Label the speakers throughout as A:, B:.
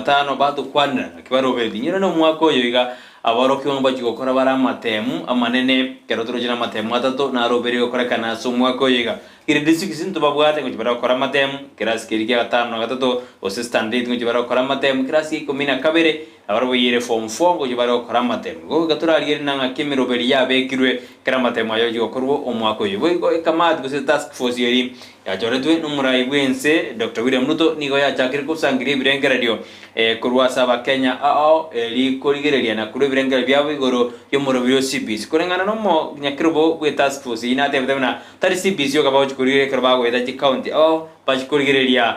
A: Batano batokwanera ng'aki baroberetie. Inye rende omwaka oyo iga aborokigwa mbachie gokora bare amatemu amanene, ekero toroche namatemu atato naroberie gokorekana ase omwaka oyo iga. Grade six ntobabwate ngochia bare gokora amatemu, ekerasi keria kia gatano na gatato gose standard eight ngochia bare gokora amatemu, ekerasi gia ikomi na kabere nabarabwo boyere form four ngochia bare gokora amatemu. Igo iga torarigererie na ng'aki emeroberi yabekirwe ekero amatemu aya ochia gokorwa omwaka oyo. Boigo ekamati gose task force eria Yachoretwe nomorai bw'ense Doctor William Ruto nigo yachakire gosangereria ebirengererio korwa ase Abakenya ao eri korigereria na korwa ebirengererio biabo igoro y'omorobiri o CBC. Koreng'ana nomonyakerobo bwe task force eyio natebete buna tari CBC yoka bagochi korigereria ekero bagoeta chicounty ao bachi korigereria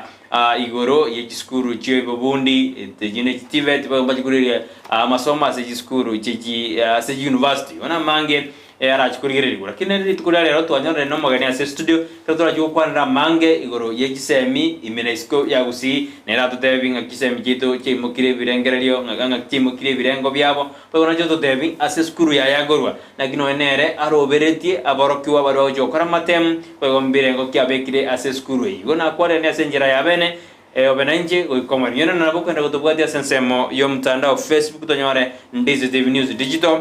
A: igoro ye chisukuru chi'obobundi echinde chiTVET bachi korigereria amasomo ase chisukuru chie ase chiuniversity. Bono amange Arache korigererigwa. Lakini nere rituko ria rero twanyorire nomogeni ase estudio, ekero torache gokwanera amange igoro ye chisemi ime na isiko ya Gusii, nere atotebi ng'aki chisemi chiaito chiaimokire ebirengererio, ng'a ng'aki chiaimokirie ebirengo biabo, boigo nache ototebi ase esukuru yaye akorwa. Naki nonya nere aroberetie aborokigwa baria bagochia gokora amatemu, boigo mbirengo ki abekire ase esukuru eyio. Igo nakwareranie ase enchera ya bene, obe nainche goika omoerio. Inwe nabo okwenda gotobwatia ase ensemo y'omotandao Facebook tonyore Ndizi TV News Digital.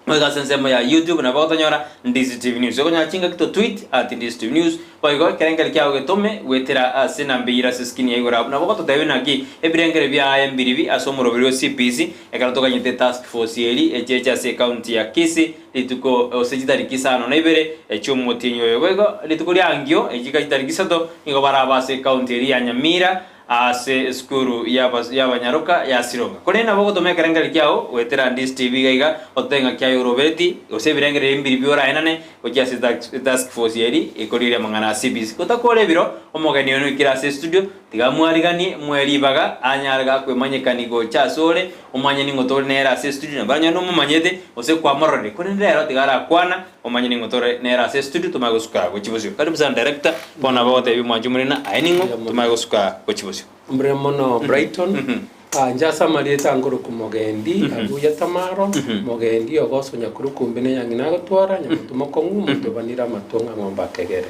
A: Boigo ase ensemo ya YouTube nabo ogotonyora Ndizi TV News. Okonyora chingaki to tweet at Ndizi TV News. Boigo ekerengeri kiago getome goetera ase enamba eyio ere ase screen ya igoro abwo. Nabo ogototebia naki ebirengeri biaye mbiribi ase omoroberi o CPC ekero toganyete task force eri echeche ase ecounty ya Kisii rituko gose chitariki isano na ibere echiomotienyi oyo. Boigo rituko riangio echika chitariki isato nigo barabe ase ecounty eri ya Nyamira Ase esukuru y'abanyaroka ya Sironga. Korende nabo ogotoma ekerengererio kiao goetera Ndisi TV iga iga, ototebie ng'a kiaye orobeti, gose ebirengererio mbiri bioraenane gochia ase etask force eri ekorigereria amang'ana a CBC. Gotakora ebiro, omogeni oino oikire ase estudio, tiga amwariganie, moe ribaga, anyare gakwemanyekani gocha ase ore, omanye ning'o tore nere ase estudio, nabo anyore nomomanyete, gose kwamororire. Korende rero tiga arakwana. Omanye ning'o tore nere ase estudio tomanye gosuka gochia bosio. Karibu sana director, bono nabo ogotebia omwanchi omonene aye ning'o tomanye gosuka gochia bosio.
B: Mbuya mono Brighton. Ah, inche ase amarieta nkoroku Mogendi, Abuya Tamaro, Mogendi ogoso nyakurukumbi ne yang'ina agotwara, nyamonto mokong'u, omonto obanire amato ng'a ng'ombe akegere.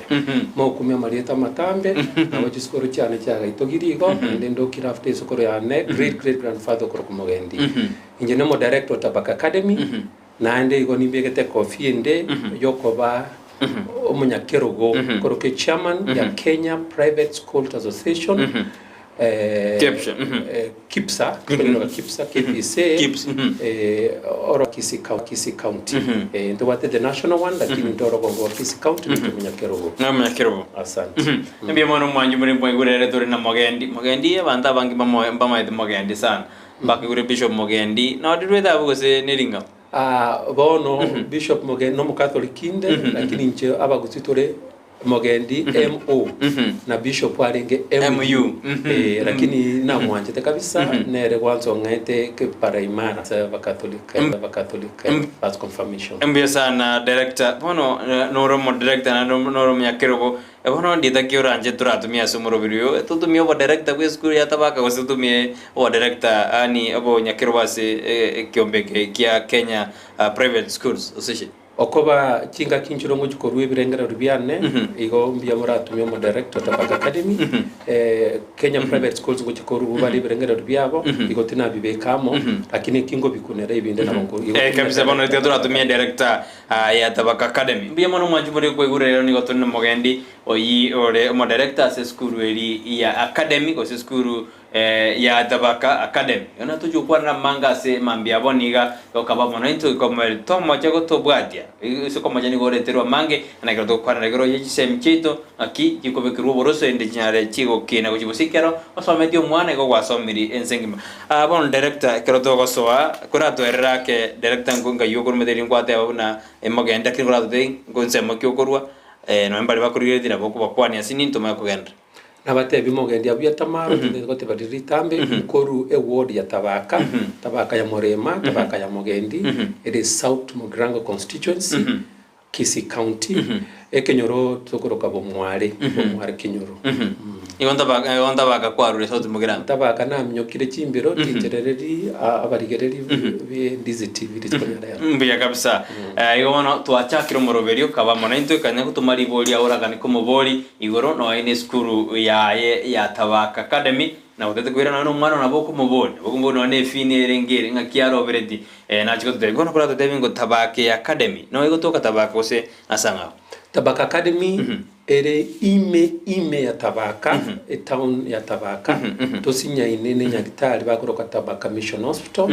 B: Mokumia amarieta amatambe, nabo chisukuru chiane chiagaitogirie igo, naende ndokire after esukuru yane, great great grandfather okoroku Mogendi. Inche nomo director o Tabaka Academy, Naende igo nimbegete ekofi ende y'okoba omonyakerogo koroka echairman ya Kenya Private Schools Association eh,
A: Kepsa, mhm.
B: eh, KIPSA, tokonyoroka KIPSA, KPSA,
A: Kips, mhm.
B: eh, oro Kisii County, Kisii County. Eh, ntobwate the national one lakini ntorogongo wa Kisii County ninche omonyakerogo.
A: Nomonyakerogo.
B: Asante.
A: Mbuya mono omwanchi more mwaigurere tore na Mogendi. Mogendi abanto abange bamo- mbamaete Mogendi sana. Mbakaigure Bishop Mogendi, nao rirwete abwo gose nering'ao?
B: Ah, bono Bishop Mogendi nomokatholiki inde, lakini inche abagusii tore Mogendi MO na Bishop arenge MU.
A: MU.
B: Eh, lakini namwanchete kabisa nere gwansa ong'aete kepara imara ase abakatholika abakatholika first confirmation.
A: Mbuya sana director. Bono eh, nore omodirector naende nore omonyakerogo. Bono ndieta ki oranche toratumie ase omoroberi oyo? Totumie obodirector bwa esukuru ya Tabaka gose totumie obodirector yaani obonyakerogo ase ekiombe eke kia Kenya Private Schools Association?
B: Okoba chingaki inchire ngochia korua ebirengererio biane, igo mbuya moratumie omodirector Tabaka Academy, Kenya Private Schools ngochia korua bare ebirengererio biabo, igo tinabibeka amo, lakini eki ngobikunera ebinde nabo nko igo
A: Eh, kabisa bono tiga toratumie director Aya Tabaka Academy. Mbuya mono mwanchi more koigura rero nigo tore nomogendi oyi ore omodirector ase esukuru eri ya academy gose esukuru ya Tabaka Academy. Bono tochia gokwanera amanga ase mambia bono iga gokaba mono intwe goika tomoche gotobwatia ase okomocha nigo oreterwe amange na ekero togokwanera igoro ye chisemi chiaito Naki chikobekerwa oboroso erinde chinyare chigokina gochia gose ekero osometie omwana igo gwasomiri ense engima. Aa bono director ekero togosoa koratoerere ake director nko nkai okorwa omanyete riria nkwateba buna emogende lakini koratotebie nko nsemo ki okorwa nonye mbaria bakorigeretie nabo okobakwania ase ninto omanye kogenderera.
B: Nabatebie mogendi abwo ya Tamaro, tintagete goteba riria ritambe, nkoru eward ya Tabaka, Tabaka ya Morema, Tabaka ya Mogendi, ere South Mugirango constituency, Kisii County, ekenyoro tokoroka Bomware, Bomware kenyoro.
A: Igo ntabaka igo ntabaka kwarure sauti mogirango.
B: Ntabaka naminyokire chimbero tincherereri abarigereri be Ndizi TV rituko ria rero.
A: Mbuya kabisa. Eh, igo bono twachakire omoroberio kaba mono intwe kanya gotoma ribori aoragane komobori igoro noe ne esukuru yaye ya Tabaka Academy na gotete koira nonya na omwana nabo okomobori nabo okomobori nonya na efini erenge ere ng'aki arobereti eh, nachi gototebia bono koratotebie ngo Tabaka Academy noe egotoka Tabaka gose ase ang'ao?
B: Tabaka Academy Ere ime ime ya Tabaka, etown ya Tabaka, tosinyaine ne nyagitari bakoroka Tabaka Mission Hospital,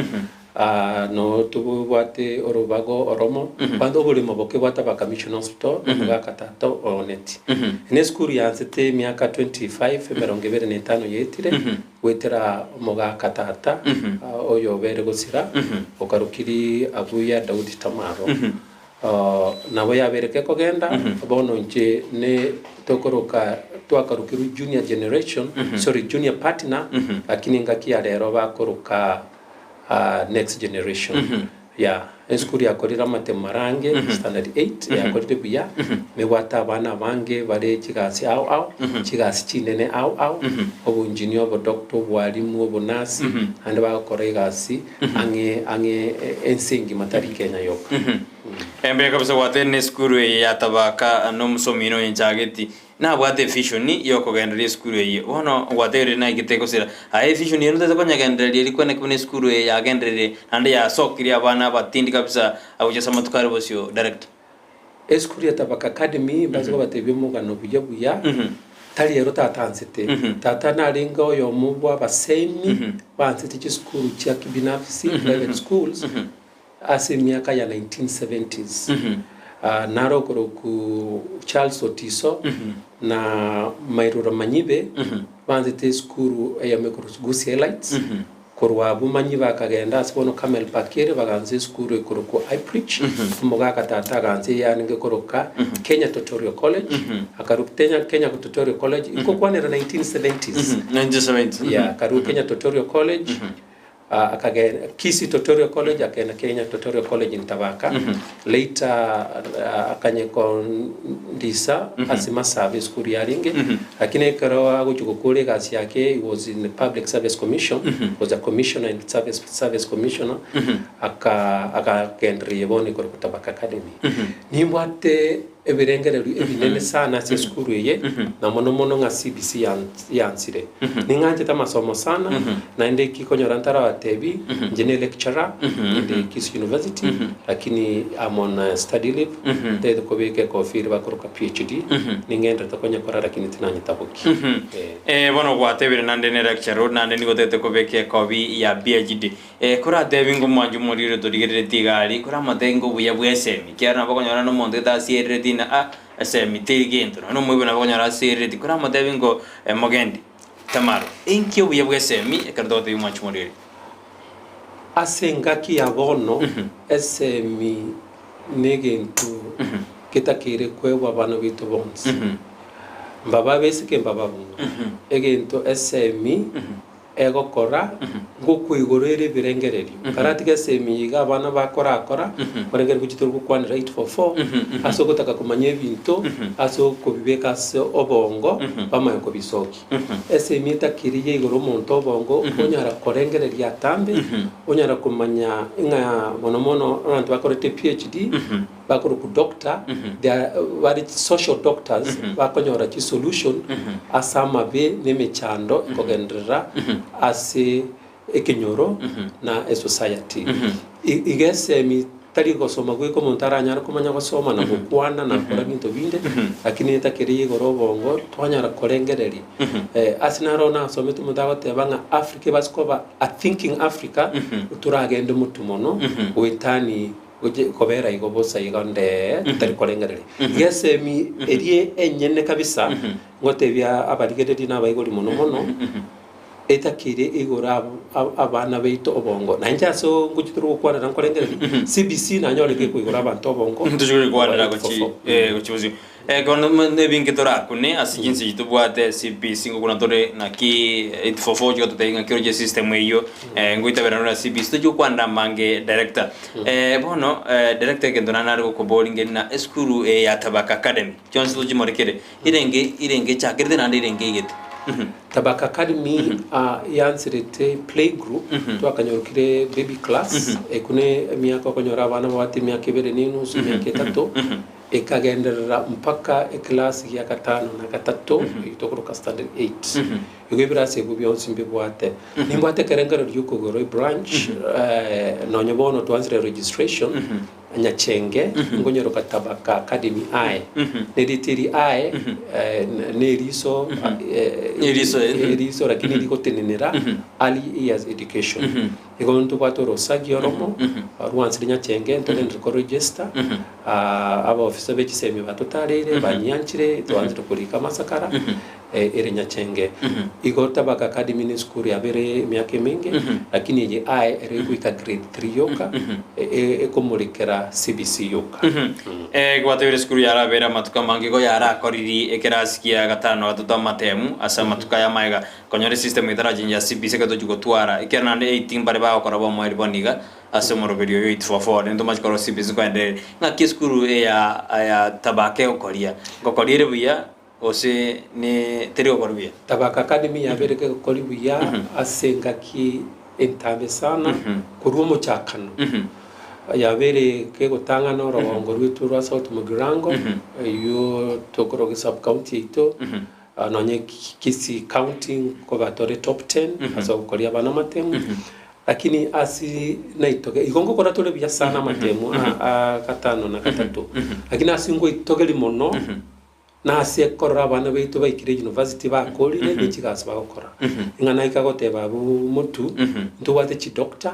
B: no tobwate orobago oromo, kwanza oboremo boke bwa Tabaka Mission Hospital, omogaka tata ooneti. Ne esukuru yansete emiaka 25, emerongo ebere na etano yaetire, goetera omogaka tata, oyobere gosira, okarokiri Abuya Daudi Tamaro. Nabo yabeire gekogenda, bono inche ne tokoroka twakarokirwe junior generation, sorry junior partner, lakini engaki ya rero bakoroka next generation. Yeah, esukuru yakorire amatemo marange, standard eight, yakorire buya, nebwate abana abange bare chigasi ao ao, chigasi chinene ao ao, oboengineer, obodoctor, obwalimu, obonurse, naende bagokora egasi. Ang'e ang'e ense engima tari Kenya yoka.
A: Embe kabisa gwatene esukuru eye ya Tabaka nomosomi ino onyenchageti nabwate evision yokogendereria esukuru eye bono gwategerire naigete gosira aye evision eye notagete konyegendereria eri kweneki buna esukuru eye yagenderire naende yasokirie abana abatindi kabisa agochia ase amatuko are bosio director.
B: Esukuru ya Tabaka Academy mbache kobatebia omogano buya buya, tari ero tata ansete. Tata narenge oyomo bwa abasemi bansete chisukuru chia kibinafsi, private schools, ase emiaka ya 1970s. Naro okoroku Charles Otiso na Mairura Manyibe bansete esukuru eyemo ekorokwa Gusii Elites. Korwa abwo manyi bakagenda ase bono Carmel Park ere, bagansa esukuru ekorokwa Ipswich, omogaka tata agansa eyarenge koroka Kenya Tutorial College, akarwa Kenya, Kenya Tutorial College, nkokwanera 1970s.
A: 1970.
B: Yeah, akarwa Kenya Tutorial College, ah, akagenda Kisii Tutorial College, akagenda Kenya Tutorial College in Tabaka. Later ah, akanyekondisa ase Masaaba esukuru yarenge, lakini ekero agochia gokora egasi yake he was in the Public Service Commission, was a commissioner in service, service commissioner, aka akagendereria bono igoro Tabaka Academy. Nimbwate ebirengererio ebinene sana ase esukuru eye, na mono mono ng'a CBC yansire. Ning'anchete amasomo sana, naende eki konyora ntarabatebi, inche ne lecturer in the Kisii University, lakini I'm on a study leave, ntagete kobeka ekofia eria bakoroka PhD, ning'enderete konyekora lakini tinanyetaboki. Eh.
A: Eh, bono gwatebire naende ne lecturer ore naende nigo otagete kobeka ekobi ya PhD. Eh, koratebi ng'a omwancho omoriri otorigereretie iga aria, koramotebie ng'a obuya bw'esemi, ekiagera nabo okonyora nomonto gete asierereti ng'a ah, esemi teri gento, nonya nomoibori nabo okonyora asierereti, koramotebi ng'o mogendi, Tamaro, inki obuya bw'esemi ekero togotebia omwancho omoriri?
B: Ase engaki ya bono, esemi negento getakeire koegwa abana baito bonsi, mbabe abaiseke mbabe abamura. Egento esemi egokora ngokwa igoro ere ebirengererio. Karatiga esemi eye iga abana bakorakora, orengererio gochia tori gokwanera 844, ase ogotaka komanya ebinto, ase okobibeka ase obongo, bamanye kobisokia. Esemi etakiri ya igoro omonto obongo, onyara korengereria atambe, onyara komanya ng'a mono mono abanto bakorete PhD, bakorokwa doctor, they are bare social doctors, bakonyora chisolution ase amabe na emechando ekogenderera ase ekenyoro na esociety. Iga esemi tari gosoma goika omonto aranyare komanya gosoma na gokwana na gokora binto binde, lakini etakeri ya igoro obongo twanyara korengereria. Ase naro nasomete omonto agoteba ng'a Africa ebase koba a thinking Africa, toragende motwe mono goetani Gochia kobera igo bosa igo nde totari korengereria. Iga esemi eria enyene kabisa, ngotebia abarigereria na abaigori mono mono, etakeire igoro abana baito obongo. Na inche ase ngochia tore gokwanera nkorengereria, CBC nanyore gekoigora abanto obongo.
A: Ntoche goikwanera gochi gochi bosio. Ekero nebinge torakune ase chinse echi tobwate CBC ngokuna tore naki 844 chiga totebie ng'aki oroche system eyio ngoitabera nore ase CBC tochie gokwanera amange director. Bono director egento naende nare gokoboria ngeri na esukuru eye ya Tabaka Academy chionsi tochimorekere irenge irenge echakerete naende irenge eigete.
B: Tabaka Academy yaanserete playgroup twakanyorokire baby class ekwo ne emiaka okonyora abana babwate emiaka ebere na enusu emiaka etato ekagenderera mpaka eclass gia gatano na gatato eywo tokoroka standard eight. Igo ebirasi ebio bionsi mbibwate. Nimbwate ekerengererio giokogora ebranch nonye bono twansire registration Nyachenge nkonyeroka Tabaka Academy aye nerite eri aye neriso
A: Eriso, eh.
B: eriso lakini rigotenenera early years education. Igo ntobwate orosagi oromo rwansire Nyachenge ntogenderere koregister abaofisa be chisemi batotareire banyianchire twaanchire korika amasakara ere Nyachenge. Igo Tabaka Academy ne esukuru yabere emiaka emenge, lakini eye aye ere egoika grade 3 yoka, ekomorekera CBC yoka.
A: Gwatebire esukuru yarabere amatuko amange igo yarakoriri ekerasi kia gatano na gatato amatemu ase amatuko aya amaega konyora esystem etarachenja ya CBC ekero tochia gotwara ekiagera naende 18 mbare bagokora bomoerio bono iga ase omoroberio oyo 844 rende tomache korora CBC koendereri ng'aki esukuru eya ya Tabaka egokoria ngokoria ere buya Gose ne teri gokora buya.
B: Tabaka Academy yabeire kegokori buya ase engaki entambe sana korwa omochakano. Yabeire kegotang'ana orogongo rwaito rwa South Mugirango eywo tokoroka sub county yaito nonye Kisii county nkoba tore top ten ase ogokoria abana amatemu. Lakini ase naitoge igo ngokora tore buya sana amatemu a gatano na gatato lakini ase ngoitogeria mono Na ase korora abana baito baikire university bakorire ne chigasi bagokora. Ng'a naika goteba abwo motu, ntobwate chidoctor,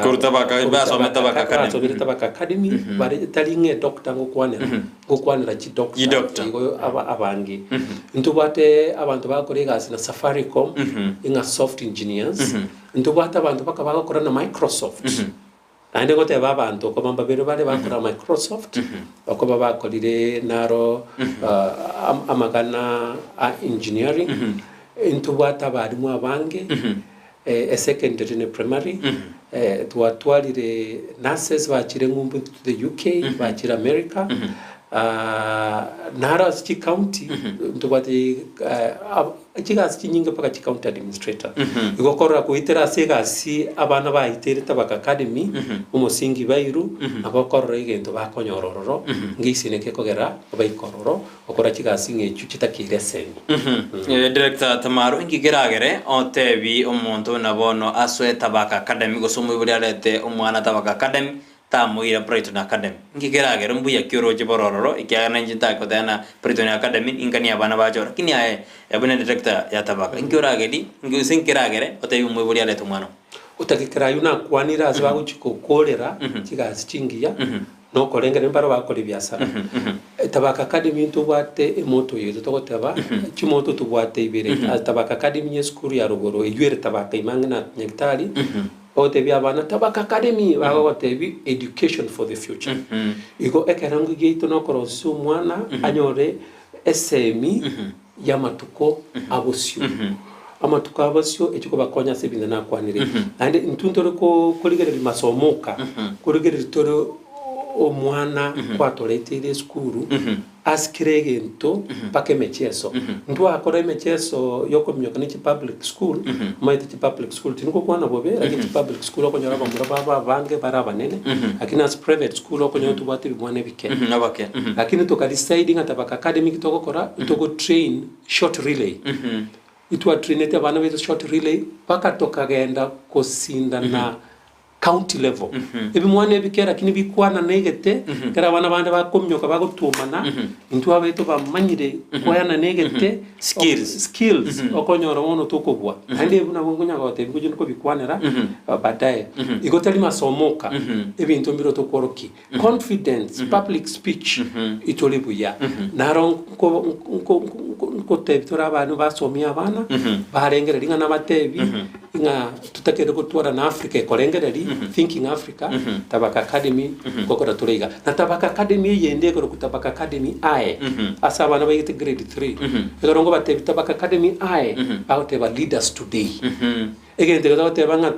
A: Korwa Tabaka,
B: korwa
A: basomete Tabaka Academy.
B: basomire Tabaka Academy, bare tari ng'a edoctor ngokwanera, ngokwanera chidoctor
A: Chidoctor.
B: igo aba abange. Ntobwate abanto bagokora egasi na Safaricom, ng'a soft engineers, ntobwate abanto mpaka bagokora na Microsoft. Naende ngoteba abanto okoba mbabere bare bakora Microsoft, okoba bakorire naro amagana a engineering, ntobwate abalimu abange, esecondary ne primary, twatwarire nurses bachire ng'umbu to the UK, bachire America, naro ase chicounty ntobwate Chigasi chinyinge mpaka chi county administrator. Igo okorora goetera ase egasi abana baetere Tabaka Academy, omosingi bairu, nabo okorora egento bakonyora ororo, ngeisene gekogera baike ororo, gokora chigasi ng'a echio chitakeire esemi.
A: Director Tamaro, inki keragere otebi omonto buna bono asoe Tabaka Academy gose omoibori arete omwana Tabaka Academy tamoira Brighton Academy. Inki keragere mbuya ki oroche borororo, ekiagera nainche ntakoteba na Brighton Academy ninkanie abana bache oro. Lakini aye buna director ya Tabaka, inki orageri, gose inki keragere otebie omoibori arete omwana oo?
B: Otagekera ayio nakwanire ase bagochia gokorera chigasi chingiya, na okorengereria mbaro bagokora ebiasara. Tabaka Academy ntobwate emoto yaito togoteba, chimoto tobwate ibere, Tabaka Academy esukuru ya rogoro eywo ere Tabaka ime ang'e na Nyagetari, Ogotebia abana Tabaka Academy bagogotebia education for the future. Igo ekerengo giaito nokorosia omwana anyore esemi y'amatuko abosio. Amatuko abosio echi kobakonya ase ebinto nakwanire. Naende intwe ntore korigereria masomo oka, korigereria tore omwana kwatoreteire esukuru. Ase kera egento mpaka emecheso. Ntwakora emecheso yokominyoka ne chipublic school, omanyete chipublic school tindi gokwana bobe, lakini chipublic school okonyora abamura babo abange bare abanene, lakini ase private school okonyora tobwate ebimwana ebike.
A: Abake.
B: Lakini toka decide ng'a Tabaka Academy ki togokora, togo train short relay. Itwatrainete abana baito short relay mpaka tokagenda kosindana county level. Ebimwana ebi kera ki nibikwana na egete, ekero abana bande bakominyoka bagotuomana, intwe abaito bamanyire koyana na egete,
A: Skills.
B: skills, okonyora bono tokobua. Naende ebi nabo nkonya gotebia ngochia kobikwanera baadaye. Igo tari masomo oka, ebinto mbire tokworokia. Confidence, public speech, itore buya. Naro nko nko nko nkotebia tore abana basomie abana, barengereria ng'a nabatebi. Ng'a totakeire gotwara na Africa ekorengereria, Thinking Africa, Tabaka Academy, ngokora tore iga. Na Tabaka Academy eyende ekorokwa Tabaka Academy aye, ase abana baigete grade 3. Ekero ngobatebia Tabaka Academy aye, bagoteba leaders today. Egento ekio togoteba ng'a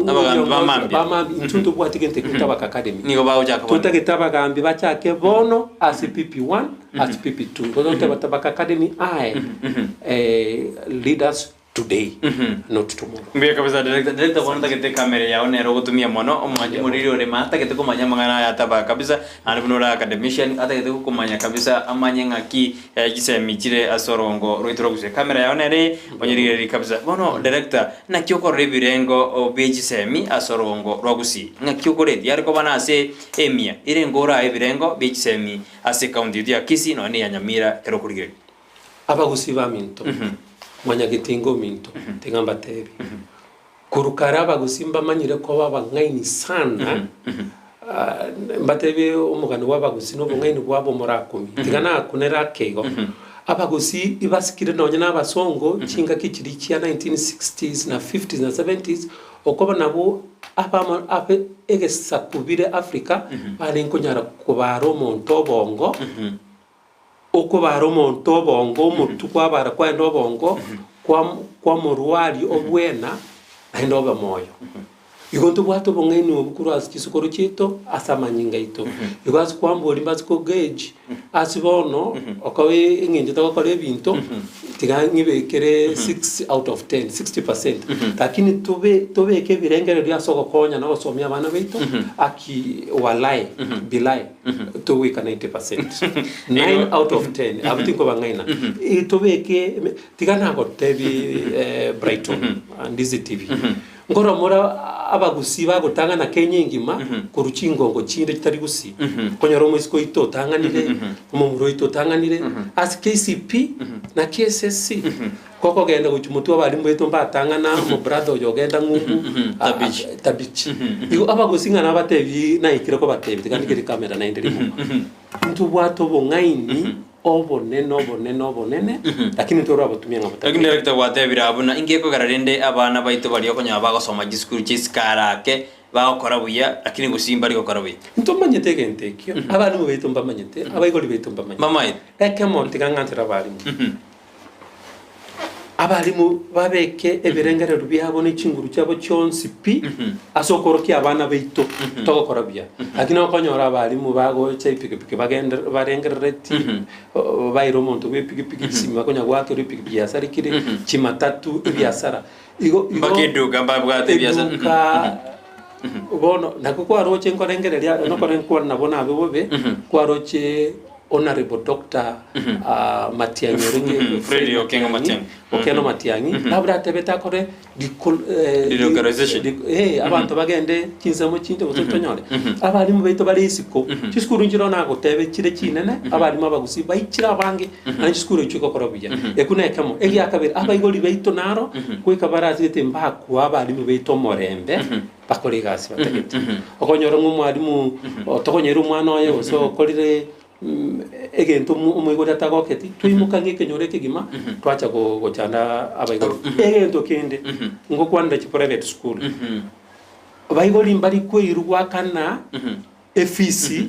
A: Abagambi ba mambia.
B: ba mambia, intwe ntobwati gento ekio Tabaka Academy.
A: Nigo bagochaka bono.
B: Totagete abagambi bachake bono ase PP1, ase PP2. Igo togoteba Tabaka Academy aye, leaders today not tomorrow.
A: Mbuya kabisa director, director bono ntagete camera yao nere ogotumia mono omwanchi moriri ore ma atagete komanya amang'ana aya ataba kabisa naende buna ore academician atagete gokomanya kabisa amanye ng'aki eh, chisemi chire ase orongo rwaito rwa gusii. Camera yao nere eye onyerigererie kabisa. Bono director naki okorora ebirengo oh, bie chisemi ase orongo rwa gusii ng'aki okoreti yare koba nase emia erenge orae ebirengo bie chisemi ase ecounty yaito ya Kisii nonya na eya Nyamira ekero okorigereria.
B: Abagusii baminto, mwanyagetinga ominto, tiga mbateebie, korwa kare abagusii mbamanyire koba abang'aini sana, ah, mbateebie omogano bw'abagusii na obong'aini bwabo morakumie. Tiga nakunere ake igo. Abagusii ibasikire nonye na abasongo chingaki chiria chia 1960s na 50s na 70s, okoba nabwo abamo abe egesaku bire Africa, barenge konyara kobara omonto obongo. Okobara omonto obongo omotwe kwabara kwaenda obongo kwa kwamorwaria obwena naende obe moyo. Igo ntobwate obong'aini obwo korwa ase chisokoro chiaito ase amanyinga aito. Igo ase kwamboria mbase ko gauge ase bono okoba eng'encho togokora ebinto tiga ng'ibekere 6 out of 10, 60%. Lakini tobe tobeke ebirengererio ase ogokonya na ogosomia abana baito aki walai bilai. Togoika 90%. 9 out of 10. Abwo tinkobang'aina. Eh, Tobeke eme- tiga nagotebi eh, Brighton and Easy TV. Nkoromora abagusii bagotang'ana Kenya engima korwa chingongo chinde chitari gusii. Okonyora omoisiko oito otang'anire, omomura oito otang'anire ase KCP na KSSC. Gokogenda gochia motwe abalimu baito mbatang'ana omobrother oyo ogenda ng'umbu
A: Tabichi.
B: tabichi. Igo abagosi ng'a nabatebi naikire kobatebi tiga ndikere camera naende rimo. Ntobwate obong'aini obonene obonene obonene lakini ntore abatumia ng'a
A: Lakini
B: botakeire.
A: director gwatebire abwo buna inki ekogera rende abana baito baria okonyora bagosoma chisukuru chia isiko ara ake bagokora buya lakini gose mbari gokora buya.
B: Ntomanyete egento ekio, abalimu baito mbamanyete, abaibori baito mbamanyete.
A: Mbamaete.
B: Ekemo tiga ng'anchere abalimu. Abalimu babeke ebirengererio biabo ne chinguru chiabo chionsi pi ase okorokia abana baito togokora buya. Lakini okonyora abalimu bagocha epikipiki bagende barengerereti baire omonto bwa epikipiki chisimi bakonya goakerwa epikipiki yasarikire, chimatatu, ebiasara. Igo igo
A: Mpaka eduka mbabwate ebiasara.
B: eduka bono nako kwaroche nkorengereria nokore nkwana nabo nabe bobe kwaroche Honourable Doctor Matiang'i orenge
A: Fred Okengo Matiang'i.
B: Okengo Matiang'i nabure atebete akore
A: Delocalization.
B: abanto bagende chinsemo chinde gose tonyore abalimu baito bare isiko chisukuru nchire nagotebe chire chinene abalimu abagusii baichire abange naende chisukuru echio chigokora buya ekio na ekemo egia kabere abaibori baito naro goika barasigete mbakwa abalimu baito omorembe bakore egasi batagete. Okonyora ng'a omwalimu otokonyire omwana oye gose okorire egento omoibori atagoketi, twaimoka ng'a ekenyoro ekegima twacha gochanda abaibori. Egento kende, ngokwanera chiprivate school, baibori mbari koirwa goakana efisi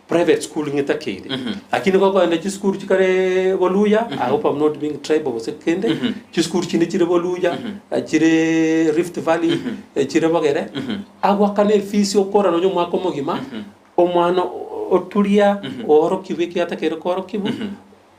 B: private school ng'etakeire. Lakini gokoenda chisukuru chikare Boluya, I hope I'm not being tribal gose kende, chisukuru chinde chire Boluya, chire Rift Valley, chire Bogere, agoakana efees okora nonye omwaka omogima, omwana oturia oorokigwe eki atakeire koorokigwa,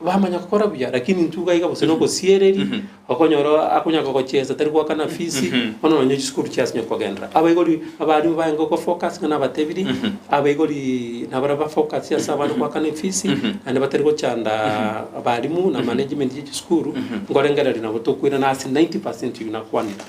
B: Bamanya gokora buya, lakini intwe iga iga gose nogosiereri, okonyora akonya gogochiesa tari goakana fees, bono nonye chisukuru chiasinye kogenderera. Abaibori abalimu baye ngogo focus ng'a nabatebirie, abaibori nabara ba focus ase abana goakana efees, naende batari gochanda abalimu na management ye chisukuru, nkorengereria nabo tokoirana ase 90% eywo nakwanire.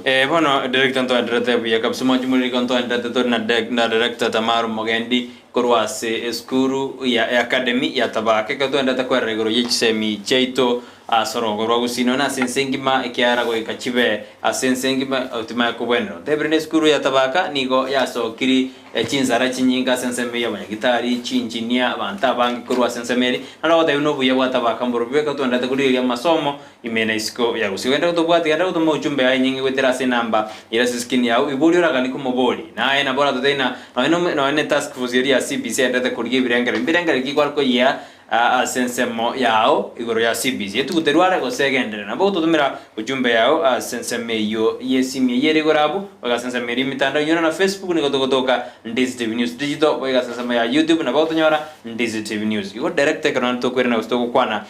A: Eh, bono director ntoenderete buya kabisa mwanchi moriri ntoenderete tori na na director Tamara Omogendi Korwa ase esukuru ya Academy ya Tabaka ekero twaendete kwerera igoro ye chisemi chiaito. Ase orogo rwa gusii nonya ase ense engima, ekiagera goika chibe ase ense engima timanya kobwenera. Otebire nesukuru ya Tabaka nigo yasokiri chinsara chinyinge ase ensemo eye abanyagitari, chinjinia, abanto abange korwa ase ensemo eria. Naende ogotebia buna obuya bwa Tabaka mborobio ekero twenderete korigereria amasomo ime na isiko ya gusii. Ogende gotobwatia genda gotoma ujumbe yaye enyinge goetera ase enamba ere ase eskrini yao iboria oraganie komobori. Naye nabo oratotebie ng'a nonya nonya ne task force eria ya CBC egenderete korigia ebirengererio. Mbirengererio ki kware koyia Ase ensemo yao igoro ya CBC etuguterwe are gose egenderere. Nabo ogototomera ujumbe yao ase ensemo eyio y'esimi eyio ere igoro abwo, boigo ase ensemo eria y'emitandao inyora na Facebook nigo togotoka Ndizi TV News Digital, boigo ase ensemo ya YouTube nabo ogotonyora Ndizi TV News. Igo direct ekero naende tokoirana gose togokwana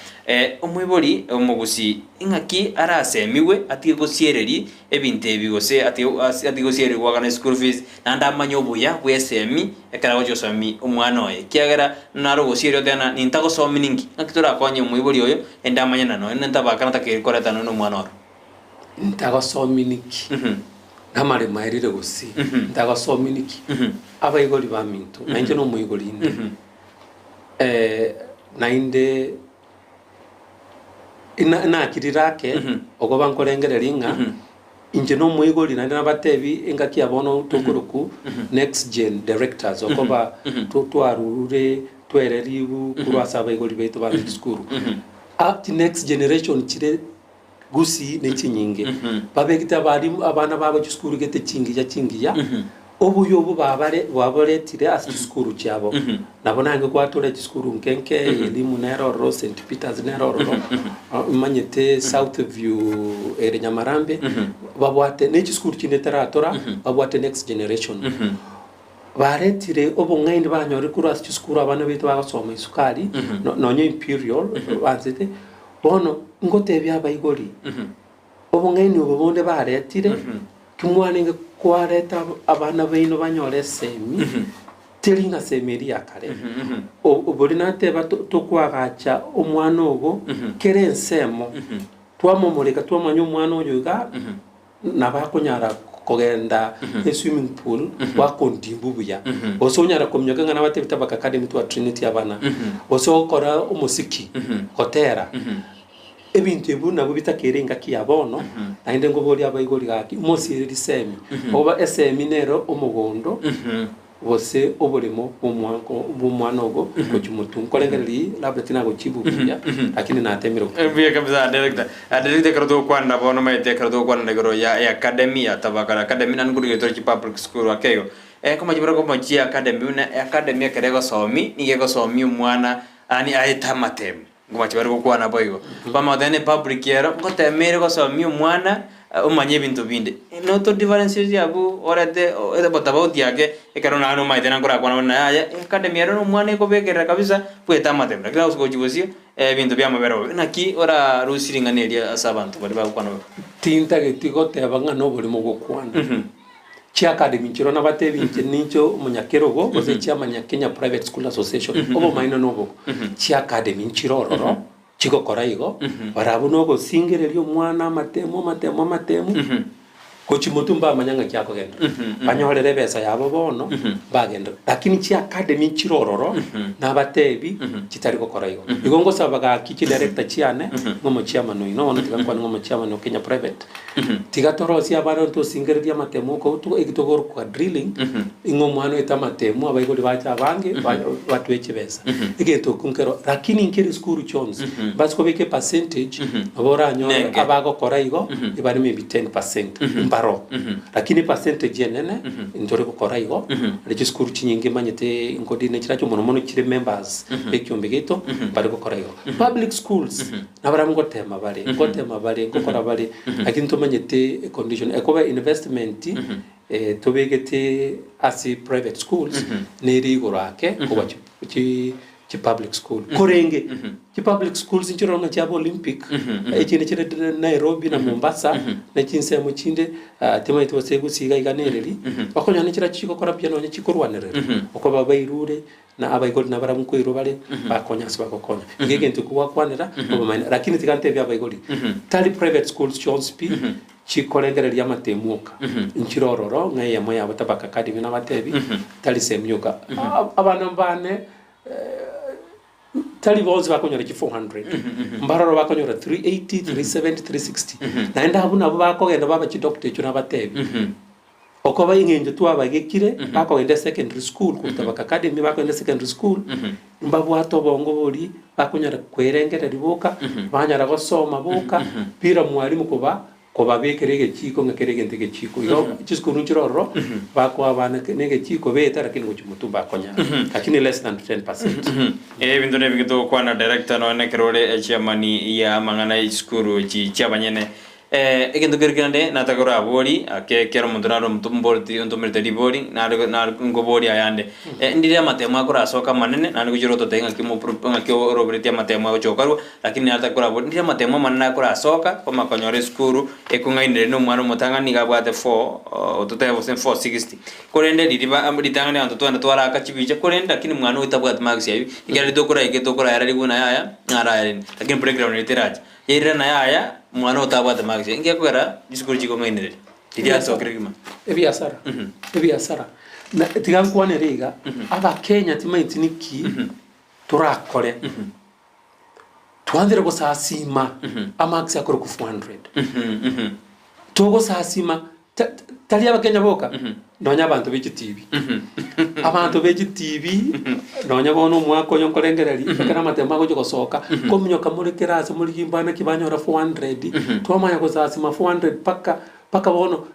A: omoibori omogusii ing'aki arasemigwe atige gosiereria ebinto ebi gose atige gosiereria goakana eschool fees naende amanye obuya bw'esemi ekero agochia gosomi omwana oye, ekiagera nare ogosieria oteba ng'a nintagosomi ninki? Naki torakonye omoibori oyo ende amanye ng'a nonya ntabaka natakeire koreta nonya omwana oro.
B: Ntagosomi ninki? Namaremo aerire gose ntagosomi ninki? Abaibori baminto, nainche nomoibori inde, naende Nakirire ake, okoba nkorengereria ng'a inche nomoigori naende nabatebi engaki ya bono tokorokwa next gen directors okoba twarure twereriwu korwa ase abaigori baito babe chisukuru. Next generation chire gusii ne chinyinge, babegete abalimu abana babo chisukuru gete chingiya chingiya, obuya obwo babare baboretire ase chisukuru chiabo. Nabo nange gwatore chisukuru nke nke, Elimu nere ororo, St Peters nere ororo, omanyete South View ere Nyamarambe, babwate ne chisukuru chinde taratora, babwate next generation. Baretire obong'aini banyorire korwa ase chisukuru abana baito bagosoma esukari, nonye Imperial baanchete. Bono ngotebia abaibori, obong'aini obo bonde baretire, kimwarenge kwareta abana baino banyore esemi, teri ng'a semi eria ya kare. Bori nateba tokoagacha omwana ogo kera ensemo, twamomoreka twamanya omwana oyo iga. Nabo akonyara kogenda eswimming pool gwakondimbu buya, gose onyara kominyoka ng'a nabatebete Tabaka Academy twatraineti abana, gose ogokora omosiki, gotera, ebinto ebio nabio bitakeire engaki ya bono, naende nkoboria abaibori gaki, mosiere risemi, oba esemi nere omogondo. Gose oboremo bw'omwana ogo gochia motwe. Nkorengereria labda tinagochibu buya, lakini natemire gokora.
A: Mbuya kabisa director. Director ekero togokwana bono omanyete ekero togokwana igoro ya eacademy ya Tabakara Academy naende nkorigereria tore chipublic school ake igo. Komache bare komochia academy buna eacademy ekero egosomi nigo egosomia omwana yaani aete amatemu. Nkomache bare gokwana boigo. Bamanya goteba ne public ero ngotema ere gosomia omwana omanye ebinto binde. Noto differentiate abwo orete obotabauti ake ekero naye nomanyete na nkorakwana buna yaya academy ero na omwana ekobekerera kabisa bwete amatemo. Lakini ase gochia bosio ebinto biamobera bobe. Naki orarusie ring'ana erio ase abanto baria bagokwana bobe?
B: Tintageti goteba ng'a noborimo gokwana. Chiacademy nchiroo nabatebi inche ninche omonyakerogo gose chairman ya Kenya Private School Association obomaene nobogo. Chiacademy nchire ororo chigokora igo barabwo nogosingereria omwana amatemu amatemu amatemu gochia motwe mbamanya ng'aki akogenderera. Banyorere ebesa yabo bono bagenderera. Lakini chiacademy nchire ororo nabatebi chitari gokora igo. Igo ngosaba gaki chidirector chiane ng'a omochairman oino bono tiga nkwane ng'a omochairman o Kenya Private. Tiga torosie abana tosingererie amatemo oko eki togorokwa drilling, ing'a omwana oete amatemo abaibori bache abange batwe chibesa. Egento ekio nkero lakini nkere esukuru chionsi basi kobeka epercentage nabo oranyore
A: Nenge.
B: abagokora igo ebare maybe 10% mbaro. Lakini epercentage enene ntore gokora igo, naende chisukuru chinyinge manyete nkodina chirache mono mono chire members bekiombe giaito mbare gokora igo. Public schools Nabarabwo ngotema bare, ngotema bare, ngokora bare, lakini ntomanyete econdition. Ekoba investment tobegete ase private schools nere igoro ake kobua chi chi chi public school. Korenge, chi public schools nchire ng'a chiaba Olympic, echinde chire Nairobi na Mombasa, na chinsemo chinde timanyeti gose gusii iga iga nereri, okonyora nechira chigokora buya nonye chikorwanerera, okoba bairure. Na abaigori nabarabwo nkoirwa bare, bakonya ase bagokonya. Iga egento ekio gwakwanera obomaene. Lakini tiga ntebie abaigori, tari private schools chionsi pi chikorengereria amatemu oka. Nchire ororo ng'a eyemo yabo Tabaka Academy nabatebi, tari sehemu yoka. Abana mbane. Tari bonsi bakonyora chi 400, mbaroro bakonyora 380, 370, 360. Naende abwo nabwo bakogenda baba chidoctor echio nabatebi. Okoba eng'encho twabagekire, bakogenda esecondary school, korwa Tabaka Academy bakogenda esecondary school, mbabwate obongo boria, bakonyara kwerengereria boka, banyara gosoma boka, bila mwalimu koba kobabekera egechiko ng'a kera egento egechiko. Igo chisukuru nchire ororo, bakoa abana na egechiko beta lakini gochia motwe mbakonyara. Lakini less than 10%.
A: Ebinto nebinge togokwana director nonya nekero ore echairman ya amang'ana ye chisukuru echi chiabanyene. Egento keria kende nataka korabori ake kera omonto nare omonto mboreti ontomerete ribori nare nare nkoboria ayande. Ndire amatemo akorasoka amanene naende gochia orototebia ng'aki mopro ng'aki oroberetie amatemo agochia gokorwa. Lakini nataka korabori ndire amatemo amanene akorasoka kwamanya konyora esukuru ekong'ainereria na omwana omotang'ani niga abwate four totebe gose four sixty. Korende riria ba ritang'ani abanto twagenda twaraka chibicha korende lakini mwana oyo tabwati marks aywo ekiagera ritokoraika tokorayarerigwe buna yaya narayarerigwe lakini breakdown eria teracha. Yairire na yaya mwana oyo tabwate marks inki gekogera chisukuru chikong'ainereria riria asokire kegima.
B: Ebiasara, ebiasara. Na tiga nkwanere iga, abakenya timaeti niki torakore. Twanchire gosasima amarks akorokwa 400. Togosasima ta- tari abakenya boka, nonya abanto be chitibi. Abanto be chitibi, nonya bono omwaka oyo nkorengereria, ekero amatemo agochia gosoka, kominyoka more kera ase morigie mbana ki banyora 400, twamanya gosasima 400 mpaka mpaka bono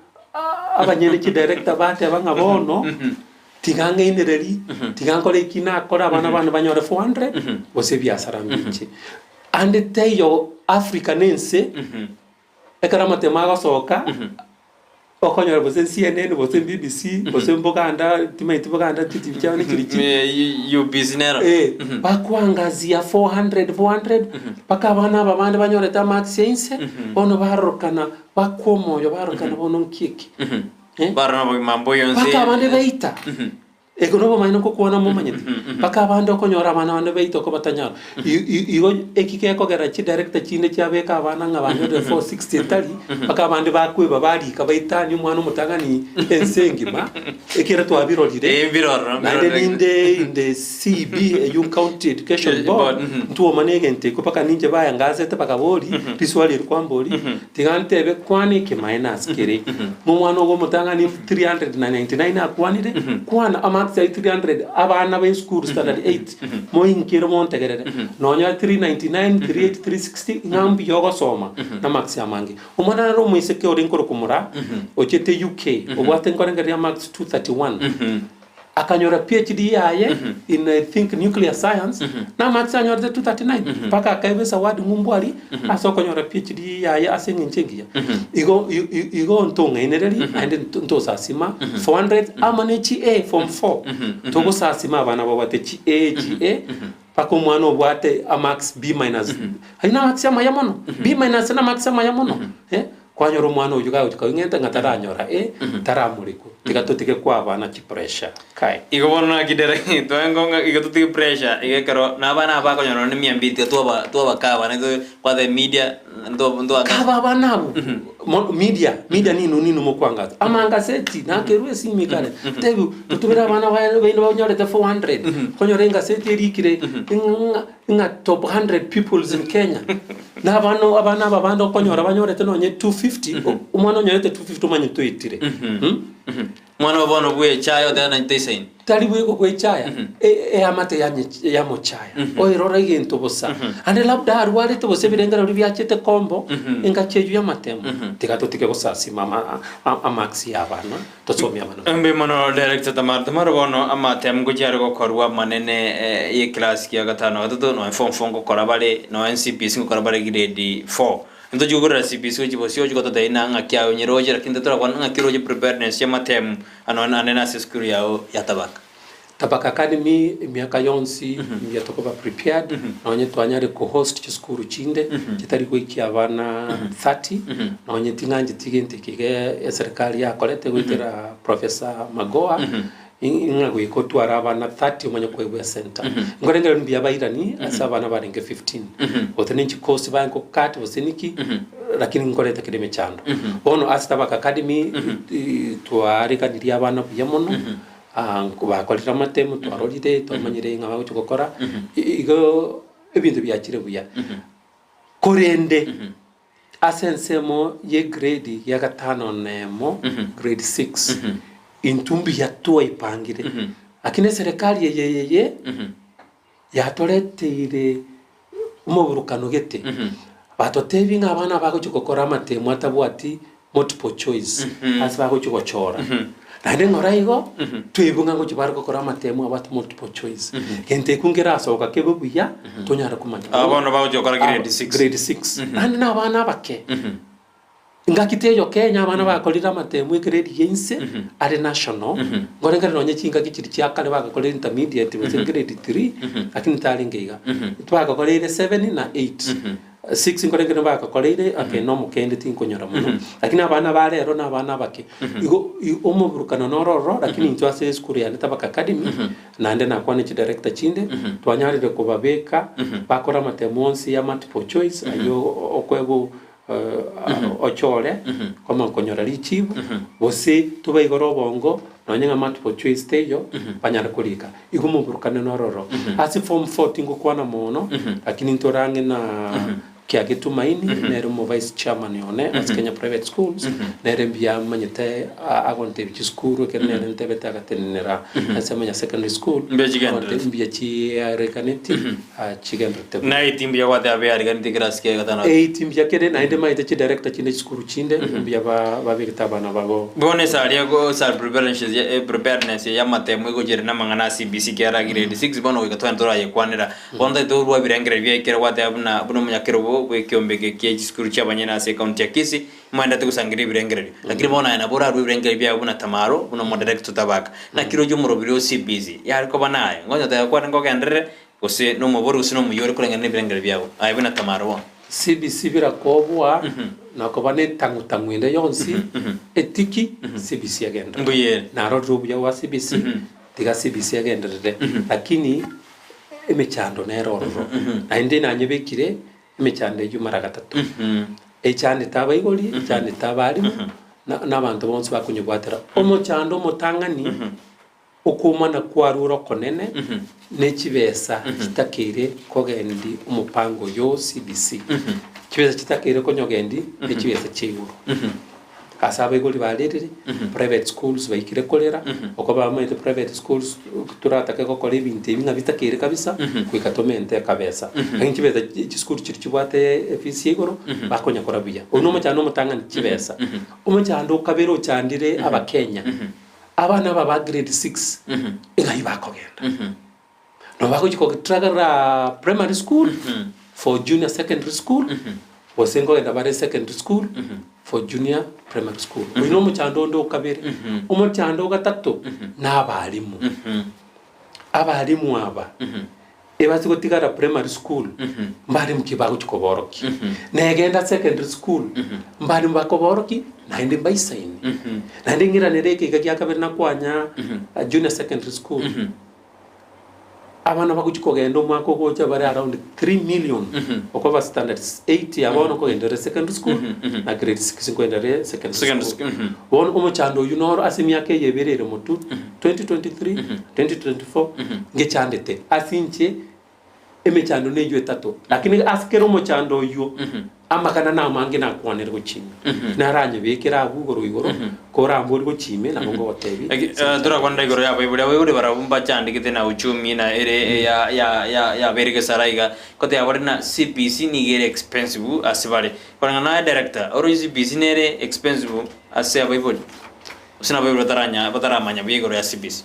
B: abanyene chidirector bateba ng'a bono. Tiga ng'ainererie, tiga nkore eki nakore abana bane banyore 400, gose ebiasara mbinche. Ande taiyo Africa na ense, ekero amatemo agosoka, okonyora gose CNN gose BBC gose Buganda timaeti Buganda chitibi chiabo nechiri chi.
A: UBC nero.
B: Eh, bakoangazia 400 400 mpaka abana aba bande banyorete amarks ya inse, bono barorokana bakwa omoyo barorokana bono nki eke. Eh?
A: Barora nobogima mbuya onsi.
B: Mpaka abande baita. Eko nobomaene ngokwana momanyete. Mpaka abande okonyora abana bande baita oko batanyara. I- i- Igo eki gekogera chidirector chinde chiabeka abana ng'a banyorire 460 etari, mpaka abande bakweba barika baitanie omwana omotang'ani ense engima, ekere twabirorire.
A: Eh, mbirororo,
B: Naende
A: mbirororo.
B: ninde in the CEB, eyio County Education
A: Eh,
B: Board,
A: board, mhm.
B: ntwoma na egento ekio mpaka ninche bayangasete bakabori, riswali eri kwambori, Tiga ntebe, kwana ekemaene ase kere. Nomwana ogo omotang'ani 399 akwanire, kwana amarks aye 300 abana ba esukuru standard 8 moinkere montegerere. Nonya 399, 380, 360 ng'a mbuya ogosoma na amarks amange. Omwana nare omoiseke ore nkorokwa Moraa, ochete UK, obwate nkorengereria amarks 231. Akanyora PhD yaye in I think nuclear science na amarks anyorete 239 mpaka akaegwa ezawadi ng'umbu aria ase okonyora PhD yaye ase eng'encho engiya. Igo i- i- igo ntong'ainereria naende nto- ntosasima 400 amo ne chi A form 4 togosasima abana babwate chi A chi A mpaka omwana obwate amarks B minus ayio na amarks amaya mono B minus na amarks amaya mono eh. Kwanyora omwana oyio gagochia koing'enta ng'a taranyora A, taramorekwa. Tiga totige koa abana chipressure. Kai.
A: Igo bono naki dere twaengo ng'a igo totige pressure iga ekero na abana aba bakonyora nonye mia mbili tiga twaba twabakaba naintwe kwathe media ntwa ntwa
B: Kaba abana abwo mo media media ninu ninu mokwangasa amangaseti nakerwa esimi ekare tebiwa totubere abana baye baino banyorete 400 okonyora engaseti erikire ng'a ng'a top 100 pupils in Kenya na abana abana aba bande okonyora banyorete nonye 250 omwana onyorete 250 omanye toetire mm.
A: Mwana oo bono bw'echaye oteba naintwe toisaini.
B: Tari bweka gwechaya e- eamate yanye yamochaya oirora egento bosa ande labda arwarete gose ebirengererio biachete kombo engaki eywo y'amatemo tiga totige gosasima ama a- amarks ya abana Tosomie abana baito.
A: Mbuya mono Director Tamara. Tamara bono amatemu ngochia are gokorwa amanene eh, ye class kia gatano na gatato nonya form four ngokora bare nonya CBC ngokora bare grade four. Ntochia kogorera CBC gochia bosio ochia gototebia na ng'aki aye onyeroche lakini totorakwana ng'aki oroche preparedness ya amatemu ano anene ase esukuru yao ya Tabaka.
B: Tabaka Academy emiaka yonsi mbuya tokoba prepared nonye twanyare ko host chisukuru chinde chitari goikia abana 30 nonye ting'ancheti gento eke iga eserikari yakorete goetera Professor Magoha ng'a goika otware abana 30 omanye koegwa esenta. Nkorengereria mbuya bairani ase abana barenge 15 gose ne chikosi baye nkokat gose niki lakini nkoreta kere emechando. Bono ase Tabaka Academy twaariganirie abana buya mono. Bakorire amatemo, twarorire, twamanyire ng'a bagochia gokora, igo. Ebinto biachire buya. Korende ase ensemo y'egrade ya gatano na emo, grade six, intwe mbuya twaipangire. Lakini eserekari eye eye yatoreteire omoburukano gete, batotebie ng'a abana bagochia gokora amatemo atabwati multiple choice ase bagochia gochora. Naende ng'ora igo, toigwe ng'a ngochia bare gokora amatemo abwate multiple choice. Gento ekio nkerasoka kebe buya, tonyare komanya.
A: Aba bono bagochia gokora grade six.
B: Grade six. Naende na abana abake, ngaki teiyo Kenya abana bakorire amatemo egrade ya inse, are national, nkorengera nonye chingaki chiria chia kare bagakorire intermediate gose grade three, lakini tarenge iga. Twagakoreire seven na eight. Six nkorengera bagakoreire okay nomokende tinkonyora mono lakini abana ba rero na abana abake igo i- omoburukano noro ororo lakini intwe ase esukuru yane Tabaka Academy naende nakwane chidirector chinde twanyarire kobabeka bakore amatemo onsi ya multiple choice aywo okoegwa ochore koma konyora richibu gose tobaigore obongo nonye ng'a multiple choice teiyo banyare korika. Igo omoburukane nororo. Ase form four tingokwana mono, lakini ntore ang'e na Kiage Tumaini, nere omo vice chairman one ase Kenya Private Schools, nere mbuya amanyete agontebia chisukuru ekero nere ntebete agatenenera ensemo ya secondary school,
A: Mbuya chigendererete.
B: agonte mbuya chiarekaneti chigendererete buya.
A: Naye timbuya gwateba beariganeti ekerasi kia gatano.
B: Eight mbuya kere naende maete chidirector chinde chisukuru chinde mbuya ba babegete abana babo.
A: Bono esaria go sa preparedness ya preparedness y'amatemo egochera namang'ana a CBC kiara grade 6 bono goika twagenda torayekwanera. Bono tari torwa ebirengererio biaye ekero gwateba buna buna omonyakerogo bw'ekiombe eke kie chisukuru chi'abanyene ase ecounty ya Kisii moendete gosangereria ebirengererio. Lakini bono aye nabo orarue ebirengererio biago buna Tamaro buna omodirector Tabaka. Naki roche omorobiri o CBC yare koba naye ngonya oteba kwane nkogenderere Gose nomobori gose nomuya ore koreng'ana nebirengererio biabo, aye buna Tamara bono.
B: CBC birakobua na koba netang'u-tang'u ende yonsi etiki CBC egenderere.
A: Mbuya ere.
B: Narorire obuya bwa CBC, tiga CBC egenderere, lakini emechando nere ororo. Naende nanyebekire emechando eyio mara gatato. Echandete abaibori, echandete abalimu, na na abanto bonsi bakonyebwatera. Omochando omotang'ani. Okoumana kwarure okonene ne chibesa chitakeire kogendi omopango oyo o CBC. Chibesa chitakeire konyogendi ne chibesa chia igoro. Ase abaibori barerire, private schools baikire korera, oko bamaete private schools toratake gokora ebinto ebi ng'a bitakeire kabisa, goika tomente akabesa. Lakini chibesa chisukuru chiria chibwate efees ya igoro, bakonya kora buya. Oyio nomochando omotang'ani chibesa. Omochando okabere ochandire abakenya. Abana aba ba grade six ng'ai bakogenda? Nabo bagochia gotragarera primary school for junior secondary school, gose nkogenda bare secondary school for junior primary school. Oyio na omochando onde o kabere. Omochando o gatato, na abalimu. Abalimu aba, Ebase gotigara primary school mbare ki bagochia koborokia, negenda secondary school mbare bakoborokia naende mbaisaine. Naende ng'iranere ekeiga gia kabere nakwanya junior secondary school, abana bagochia kogenda omwaka ogocha bare around 3 million okoba standard eight ya bono nkogenderera secondary school na grade six nkogenderera secondary
A: Secondary
B: school.
A: school,
B: Bono omochando oyio noro ase emiaka eye ebere ere motwe, 2023, 2024, ngechandete ase inche emechando neywo etato, lakini ase kera omochando oywo, amagana namange nakwanere gochia ime. Naranyebekere abwo igoro igoro, korambori gochia ime nabo ngogotebia.
A: Eki, eh, torakwanera igoro y'abaibori. Abaibori barabwo mbachandegete na uchumi na ere ya ya ya yabeire gesara iga. Goteba bare na CBC nigo ere expensive ase bare. Koreng'ana naye director, oroche CBC nere expensive ase abaibori? Gose nabaibori bataranya bataramanya buya igoro ya CBC?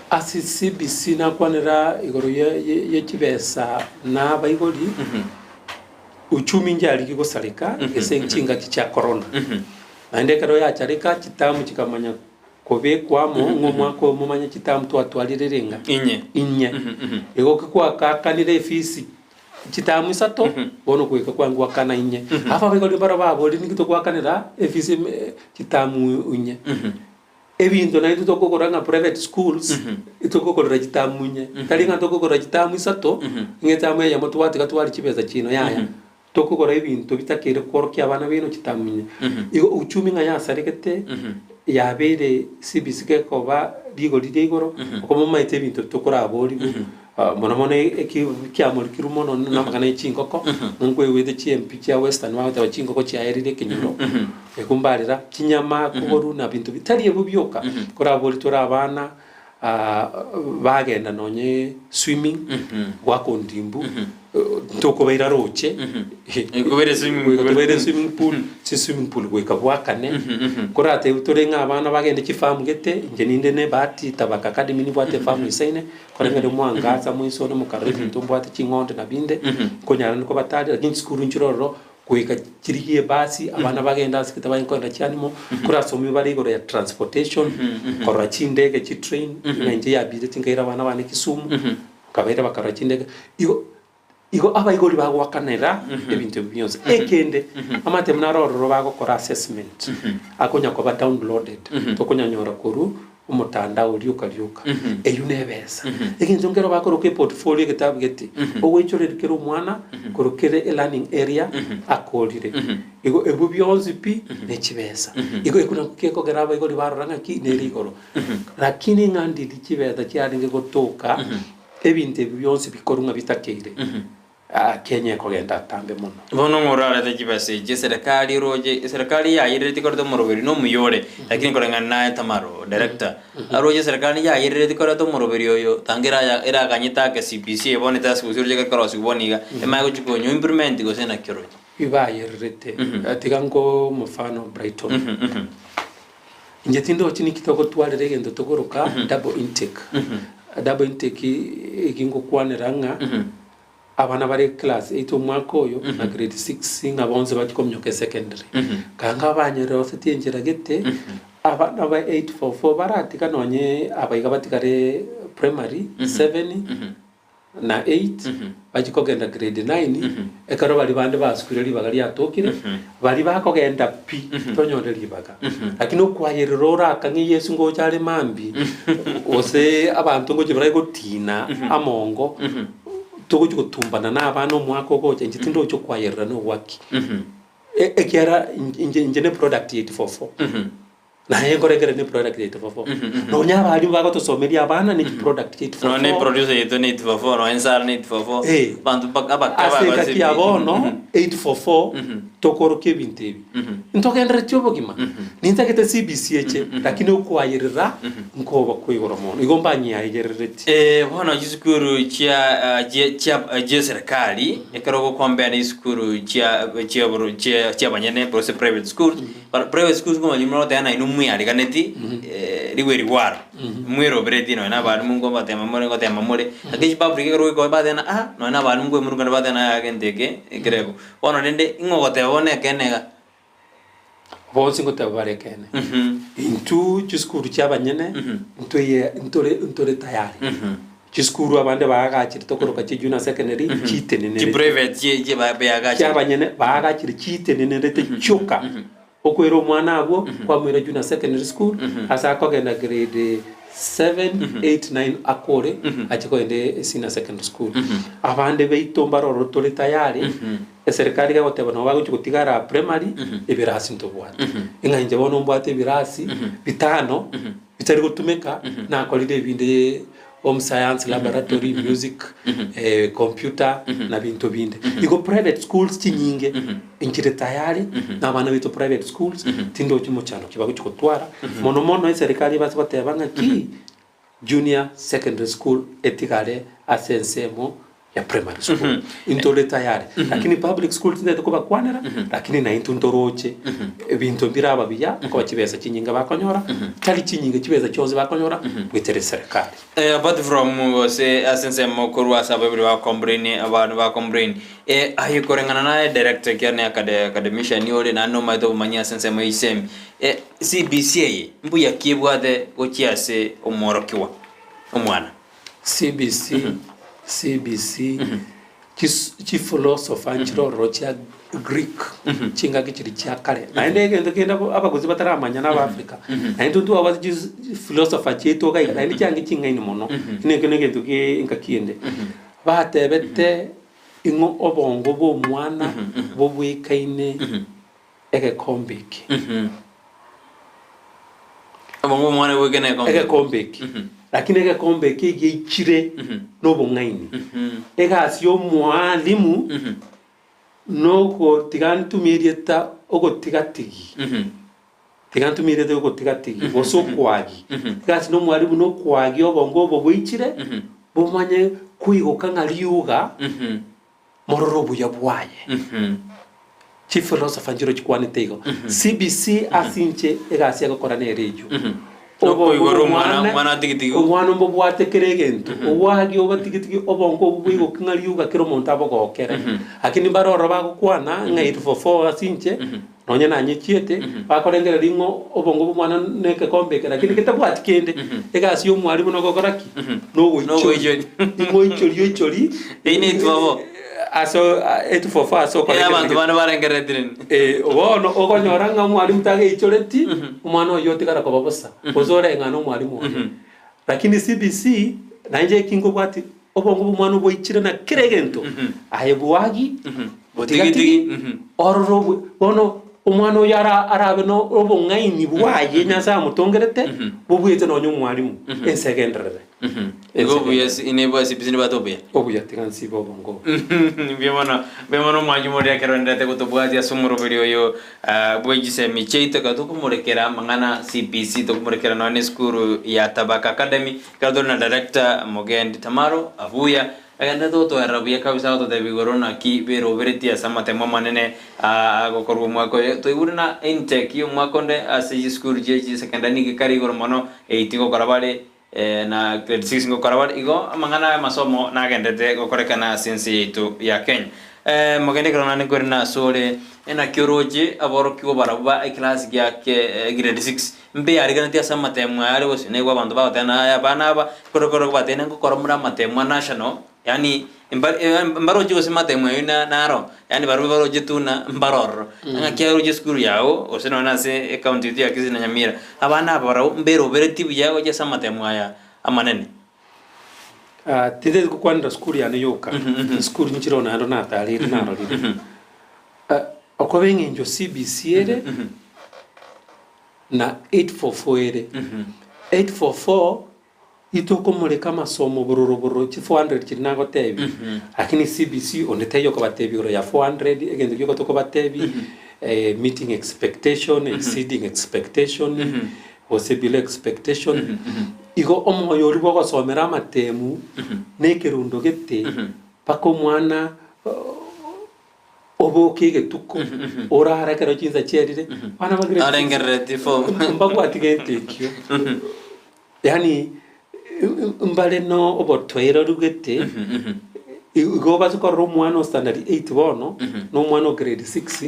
B: Ase CBC nakwanera igoro ye- ye- ye chibesa na abaibori, uchumi nchiarenge gosareka ase chingaki chia corona. Naende ekero yachareka chitamu chikamanya kobekwa amo ng'a omwaka oyo momanye chitamu twatwarire renga?
A: Inye.
B: Inye. Igo ki kwakakanire efees chitamu isato, bono goika kwangwakana inye. Alafu abaibori barabwo baborire ninki togwakanera efees ime chitamu inye. Ebinto naintwe tokogora ng'a private schools, tokogorera chitamu inye, tari ng'a tokogora chitamu isato, ng'a etamu eyemo twatiga twari chibesa chiino yaya. Tokogora ebinto bitakeire kworokia abana baino chitamu inye. Igo uchumi ng'a yasaregete, yabeire CBC gekoba rigori ria igoro, oko momaete ebinto tokoraborigwe. Mono mono eki kiamorikirwe mono namang'ana ye chingoko, ng'a nkoigwete chiempi chia western bagoteba chingoko chiaerire ekenyoro, ekumbarera chinyama koborwa na binto bi tari ebio bioka, korabori tore abana bagenda nonye swimming, goaka ondimbu, ntokobaira roche,
A: Ekobaire swimming
B: goika
A: pool.
B: tobaire swimming pool, chi swimming pool goika bwakane, koratebiwe tore ng'a abana bagende chifarm gete, inche ninde ne ebahati tabaka academy nibwate efarm isaine, Koreng'ana mwangacha moisone mokarora ebinto mbwate ching'ondi na binde, nkonyara nkobatarera, lakini chisukuru nchire ororo goika chirigie ebasi, abana bagende ase gete baye nkoenda chianimo, korasomigwe bare igoro ya transportation, korora chindege chitrain, ng'a inche yabireti nkaira abana bane Kisumu, nkabaira bakarora chindege, igo igo abaibori bagoakanera ebinto ebi bionsi. Ekende, amache buna aro ororo bagokora assessment, akonya koba downloaded, tokonyanyora korwa omotandao rioka rioka, eyio nebesa. Egento nkero bakoroka eportfolio egetabu gete, ogoichoreria kera omwana korwa kere elearning area akorire. Igo ebio bionsi pi ne chibesa. Igo ekio nakio gekogera abaibori barora ng'aki nere igoro. Lakini ng'a ndiri chibesa chiarenge gotoka ebinto ebi bionsi bikorwa ng'a bitakeire, Kenya ekogenda atambe mono.
A: Bono ng'a orarete chibesa echi eserekari oroche, eserekari yayerereti koreta omoroberi na omuya ore, lakini koreng'ana naye Tamaro, director, aroche eserekari yayerereti koreta omoroberi oyo, tanga eraya eraganyete ake CBC eye bono etasi gose oroche gekorosiwa bono iga, emanye gochia konya implement gose naki oroche?
B: Ebayererete, tiga nko omofano Brighton. Inche tindochi niki togotwarera egento tokoroka double intake. Double intake eki ngokwanera ng'a abana bare class eight omwaka oyo na grade six ng'a bonsi bachie kominyoka esecondary. Kanga abanyerosetie enchera gete, abana ba eight four four baratiga nonye abaiga batigare primary seven. na eight, bachia kogenda grade nine, ekero baria bande basukire ribaga riatokire, baria bakogenda pi, tonyore ribaga. Lakini okwayerera orakang'e Yesu ngocha are mambia, gose abanto ngochia bare gotina amongo, togochia gotumbana na abana omwaka ogocha, inche tindochi okwayerera na ogwaki. Ekiagera inche inche ne product ya 844. Naye nkorekere ne product yaito fofo. Nonya abarimu bagotosomeria abana ne chiproduct chiaito fofo.
A: Nonya ne producer yaito ne 844, nonya Sara ne 844.
B: Eh.
A: Abanto mpaka abake
B: Ase
A: abagose
B: engaki ya bono 844 tokorokia ebinto ebi. Ntogenderetie obogima. Nintagete CBC eche lakini okoayerera nkoba kwa igoro mono. Igo mbanyiayereretie.
A: Eh, bono chisukuru chia chia chia chia serikali ekero ogokombea na chisukuru chia chia boro chia chia abanyene gose private schools But private schools nkomanya muna goteba nainwe mweariganeti rigwe rigwaro mwerobereti nonya na abalimu nkobatema more ngotema more lakini chipublic ekero ogoika bateba ng'a ah nonya na abalimu nkoimurukana bateba ng'a yaya gento eke ekerego. Bono rende ing'o ogoteba bono ekeene iga?
B: Bonsi ngoteba bare ekeene. Intwe chisukuru chia abanyene ntoiye ntore ntore tayari. Chisukuru abande baagachire tokoroka chi junior secondary chitenenerete.
A: Chiprivate chie chie ba beagachire.
B: Chiabanyene baagachire chitenenerete chioka. Okoira omwana abwo kwamoira junior secondary school ase akogenda grade 7, 8, 9 akore achie kogenda esenior secondary school. Abande baito mbare ororo tore tayari eserikari egoteba nabo bagochia gotigara primary ebirasi ntobwate. Ng'a inche bono mbwate ebirasi bitano bitari gotumeka nakorire ebinde home science, laboratory, music, computer na binto binde. Igo private schools chinyinge nchire tayari na abana baito private schools tindochi mochando ki bagochi gotwara. Mono mono eserikari ebase goteba ng'aki junior secondary school etigare ase ensemo ya primary school. Intore tayari lakini public school tintagete kobakwanera lakini naintwe ntoroche ebinto mbiraba buya nkoba chibesa chinyinge bakonyora tari chinyinge chibesa chionsi bakonyora goetera eserekari.
A: Apart from gose ase ensemo korwa ase abaibori ba complain abanto ba complain aye koreng'ana naye director ekiagera ne acad academician ore naende nomanyete obomanyi ase ensemo ya chisemi CBC eye mbuya ki ebwate gochia ase omworokigwa omwana?
B: CBC, CBC, chis- chiphilosopher nchire ororo chia Greek, chingaki chiria chia kare. Naende egento kende abo- abagusi bataramanya na Abaafrika, naintwe ntwabwate chis philosopher chiaito iga iga, naende chiange ching'aini mono, buna ekio na egento gie engaki ende. Batebete ing'o obongo bwa omwana bobwekaine egekombe eke.
A: Obongo bwa omwana bobwekaine egekombe eke.
B: Egekombe eke. Lakini egekombe eke giaichire nobong'aini. Egasi y'omwalimu nogotiga ntumie erieta ogotigatigi, tiga ntumie erieta ogotigatigi gose okwagi. Egasi nomwalimu nokwagia obongo obo bwaichire bomanye koigoka ng'a riuga morore obuya bwaye. Chiphilosopher nchiro chikwanete igo. CBC ase inche egasi egokora nere eyio.
A: Okoigora omwana- omwana atigitigwe.
B: Omwana mbobwate kera egento, obwagi obotigitigi obongo obwo bwaigoki ng'a riuga kera omonto abogokere. Lakini mbare ororo bagokwana ng'a 844 ase inche, nonye nanyechiete, bakorengereria ng'a obongo bwa omwana na egekombe eke lakini getabwati kende. Egasi ya omwalimu nogokora ki? Nogoichoria.
A: Nogoichoria.
B: Ing'oichoria oichorie.
A: Eyio netuabo.
B: Ase 844 ase
A: Eh,
B: okorengereria
A: abanto bande barengereretie.
B: Eh, bono okonyora ng'a omwalimu tageichoreti, omwana oyio otigara koba bosa, gose oreng'ane omwalimu oye. Lakini CBC, nainche eki nkobwati, obongo bwa omwana oboichire na kera egento, aye bwagi, botigatigi,
A: Botigitigi,
B: ororo obwe, bono omwana oyio ara arabe na obong'aini bwaye Nyasaye amotongerete, bobwete nonye omwalimu, ense egenderere.
A: Igo obuya si- nibwa CBC nibwate obuya.
B: Obuya tiga nsibe obongo obo.
A: Mbuya mono, mbuya mono omwanchi moria ekero oenderete gotobwatia ase omoroberi oyo ah, bwe chisemi chiaito ekero tokomorekera amang'ana CBC tokomorekera nonya na esukuru ya Tabaka Academy ekero tore na director Mogendi Tamaro Abuya agenderete gotoerera buya kabisa agototebia igoro naki beroberetie ase amatemo amanene ah, agokorwa omwaka oyo toigure na intake ya omwaka onde ase chisukuru chie chisekondari nigo ekare igoro mono eight gokora bare Na grade 6 ngokora bare igo amang'ana aya amasomo nagenderete gokorekana ase ense yaito ya Kenya. Eh, mogende ekero naende nkorende ase ore enaki oroche aborokigwa barabwo ba eclass gia ke grade 6 mbeariganeti ase amatemo aya are gose naigwa abanto bagoteba aya abana aba kore kore kobatebia ngokora more amatemo a national yaani mba mbaroche gose matemo ayio na naro yaani barobwo baroche tu na mbaro ororo. Ng'aki aroche esukuru yago gose nonye na ase ecounty yaito ya Kisii na Nyamira, abana aba barabwo mberobereti buya gochia ase amatemo aya amanene.
B: Ah, tindeti gokwanera sukuru yane yoka, esukuru nchire oo naende natarire narorire. Ah, okoba eng'encho CBC ere, na 844 ere, 844 Itokomoreka amasomo bororo bororo chi 400 chiria nagotebi, lakini CBC onde taiyo okobatebia igoro ya 400 egento gioka tokobatebia meeting expectation, exceeding expectation, gose below expectation, igo omoyo oria bwogosomera amatemu na ekerundo gete mpaka omwana oboke egetuko orare ekero chinsa chiarire, abana ba grade six
A: Arengereretie form.
B: mbabwati gento ekio. Yaani mbare na obotoereru gete, igo obase korora omwana o standard eight bono, na omwana o grade six,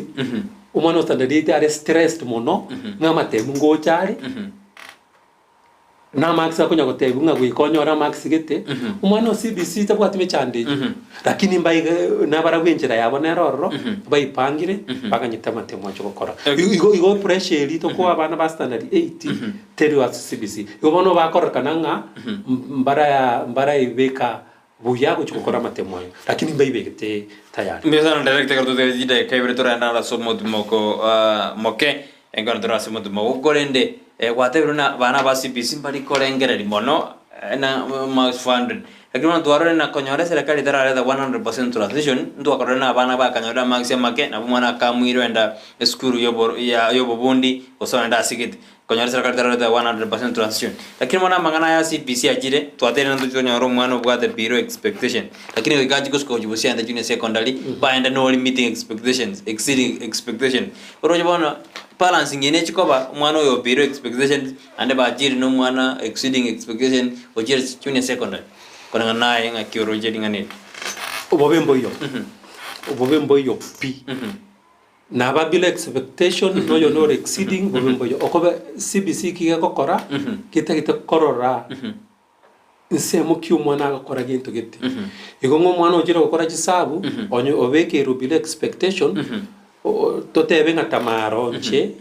B: omwana o standard eight are stressed mono, ng'a amatemu ngocha are, na amarks akonya gotebiwa ng'a goika onyore amarks gete, omwana o CBC tabwati mechando eyio, lakini mbaiga nabarabwo enchera yabo nere ororo, baipangire, baganyete amatemu ache gokora. Igo igo pressure eria tokoa abana ba standard eight, Teri ase CBC. Igo bono bakorekana ng'a mbara mbaraibeka buya gochia gokora amatemo ayo, lakini mbaibegete tayari.
A: Mbuya sana director ekero totebe chidakika ibere torende aro ase omotimoko ah, moke ekero tore ase omotimoko korende eh, gwatebirwe na abana ba CBC mbari korengereria mono eh, na marks 400 Lakini bono twarorire na konyora eserekari etarareta 100% transition, ntwakorire na abana bakanyorire amarks amake, nabo omwana akamuirwe enda esukuru yobo ya yobobundi gose onde asigete. Konyora eserekari etarareta 100% transition. Lakini bono amang'ana aya CBC achire, twateire ntochi tonyore omwana obwate below expectation, lakini goika achie gosuka gochia bosio aende junior secondary, baende nori meeting expectations, exceeding expectation. Oroche bono balancing eye nechi koba, omwana oyo below expectations, Naende bachire nomwana exceeding expectation gochia junior secondary koreng'ana naye ng'aki oroche ring'ana eri.
B: Obobe mboiyo, obobe mboiyo pi. Naba below expectation na oyo nore exceeding bobe mboiyo. Okoba CBC ki gegokora, getagete korora ensemo ki omwana agokora gento gete. Igo ng'a omwana ochire gokora chisabu, onye obekeirwe below expectation, totebe ng'a tamara inche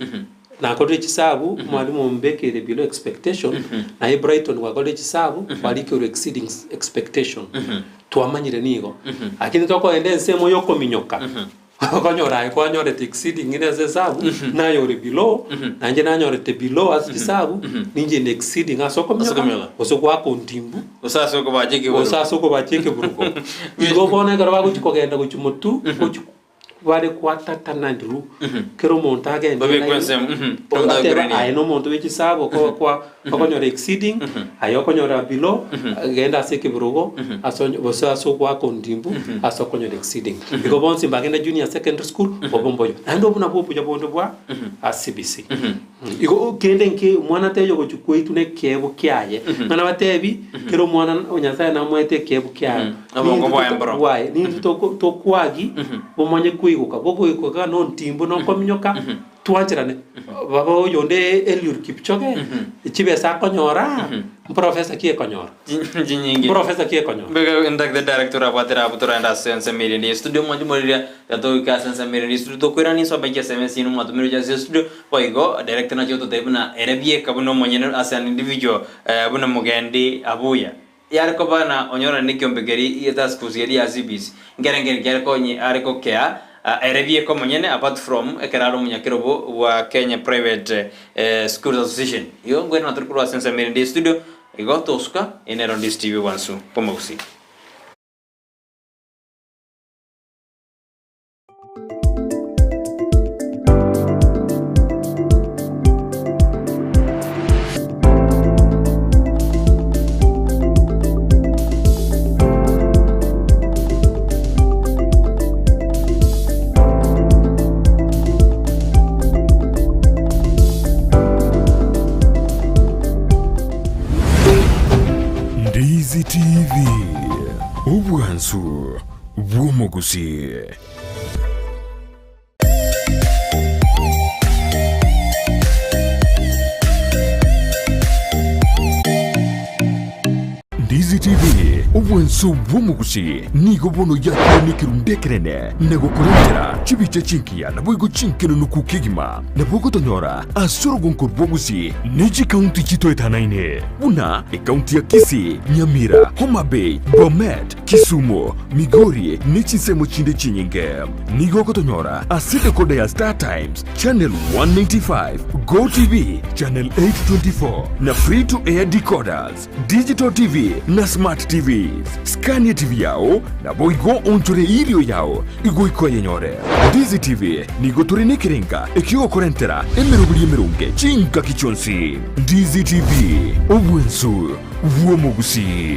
B: nakorire chisabu, omwalimu ombekeire below expectation, naye Brighton gwakorire chisabu, kwarikeirwe exceeding expectation. Twamanyire nigo. Lakini tokogenda ensemo ya okominyoka. Okonyora aye kwanyorete exceeding ere ase esabu, naye ore below, nainche nanyorete below ase chisabu, ninche inde exceeding ase
A: Ase
B: okominyoka,
A: okominyoka.
B: gose goaka ontimbu,
A: Gose ase okobacha ekeburugo.
B: gose ase okobacha ekeburugo. Igo bono ekero bagochi kogenda gochia motwe, gochi bare kwatatana ndiru, kera omonto agende
A: Babekwe
B: elaini,
A: ensemo, kera omonto
B: oteba
A: agakora enibo.
B: aye na omonto bwe chisabu oko kwa okonyora exceeding, aye okonyora below, genda ase ekeburugo, ase onye gose ase ogoaka ondimbu, ase okonyora exceeding. Igo bonsi mbagende junior secondary school, obo mboyo. Naende obwo nabwo obuya bonde bwa CBC. Igo kende nki omwana taiyo gochia koitwa na ekeebo kiaye, ng'a nabatebi, kera omwana o Nyasaye namoete ekeebo kiaye.
A: Obongo
B: Nintwe
A: bwaye
B: toko-
A: mboro.
B: bwaye, nintwe toko tokwagi, bomanye koigoka, bogoikoka na ontimbu na okominyoka, Twancherane, baba oyonde Eliud Kipchoge, chibesa akonyora, mprofesa ki ekonyora?
A: Chinyinge.
B: Mprofesa ki ekonyora?
A: Mbega ndagete director orabwatera abwo torende ase ensemo ere ende ye studio mwanche moriria tiga toike ase ensemo ere ende ye studio tokoirana inse obe chiesms inwe mwatomire gochia ase studio boigo director nache gototebia buna ere bieka buna omonyene ase an individual buna mogendi abuya yare koba na onyorane nekiombe keria ye task force keria ya CBC nkerengeri ki are konye are kokea ere bieka omonyene apart from ekero are omonyakerobo bwa Kenya Private Schools Association igo nkoirana tore korwa ase ensemo ere ende ye studio igo tosuka eye nero Ndisi TV bwansu bw'omogusii.
C: Ndizi TV, obwansu bw'omogusii. Ndizi TV, obwanso bw'omogusii nigo bono yakorire ekerundu ekenene na gokorentera chibicha chingiya naboigo chinkenenuku kegima nabo ogotonyora ase orogonko rw'ogusii ne chikaunti chitoetanaine buna ekaunti ya Kisii, Nyamira, Homa Bay, Bomet, Kisumu, Migori ne chinsemo chinde chinyinge. Nigo ogotonyora ase decoder ya Star Times, channel 195, Go TV, channel 824 na free to air decoders, digital TV na smart TVs. Scan TV yao naboigo onchore irio yao igoika oyenyore. Ndizi TV nigo tore nekerenga ekiogokorentera emeroberi emeronge chingaki chionsi. Ndizi TV, obwensu bw'omogusii.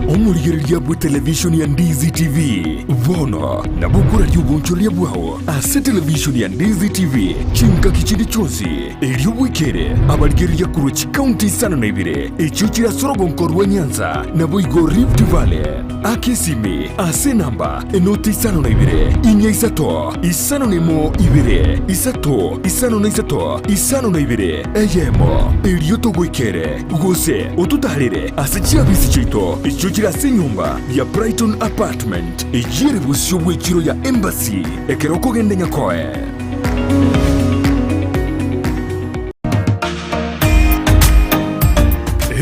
C: Omorigereria bw'etelevishoni ya Ndizi TV bono nabo okoraria obonchoreria bwao ase televishoni ya Ndizi TV chingaki chinde chionsi, erio bwekere abarigereria korwa chikaunti isano na ibere echio chire ase orogonko rwa Nyanza naboigo Rift Valley. Aka esimi ase enamba enoti isano na ibere, inya isato, 51 ibere, isato, 53, 52, eyemo. Erio togoikere, gose ototaarere ase chiabisi chiaito echio chire ase enyomba ya Brighton Apartment, eyio ere bosio bw'echiro ya Embassy, ekero okogenda Nyakoe.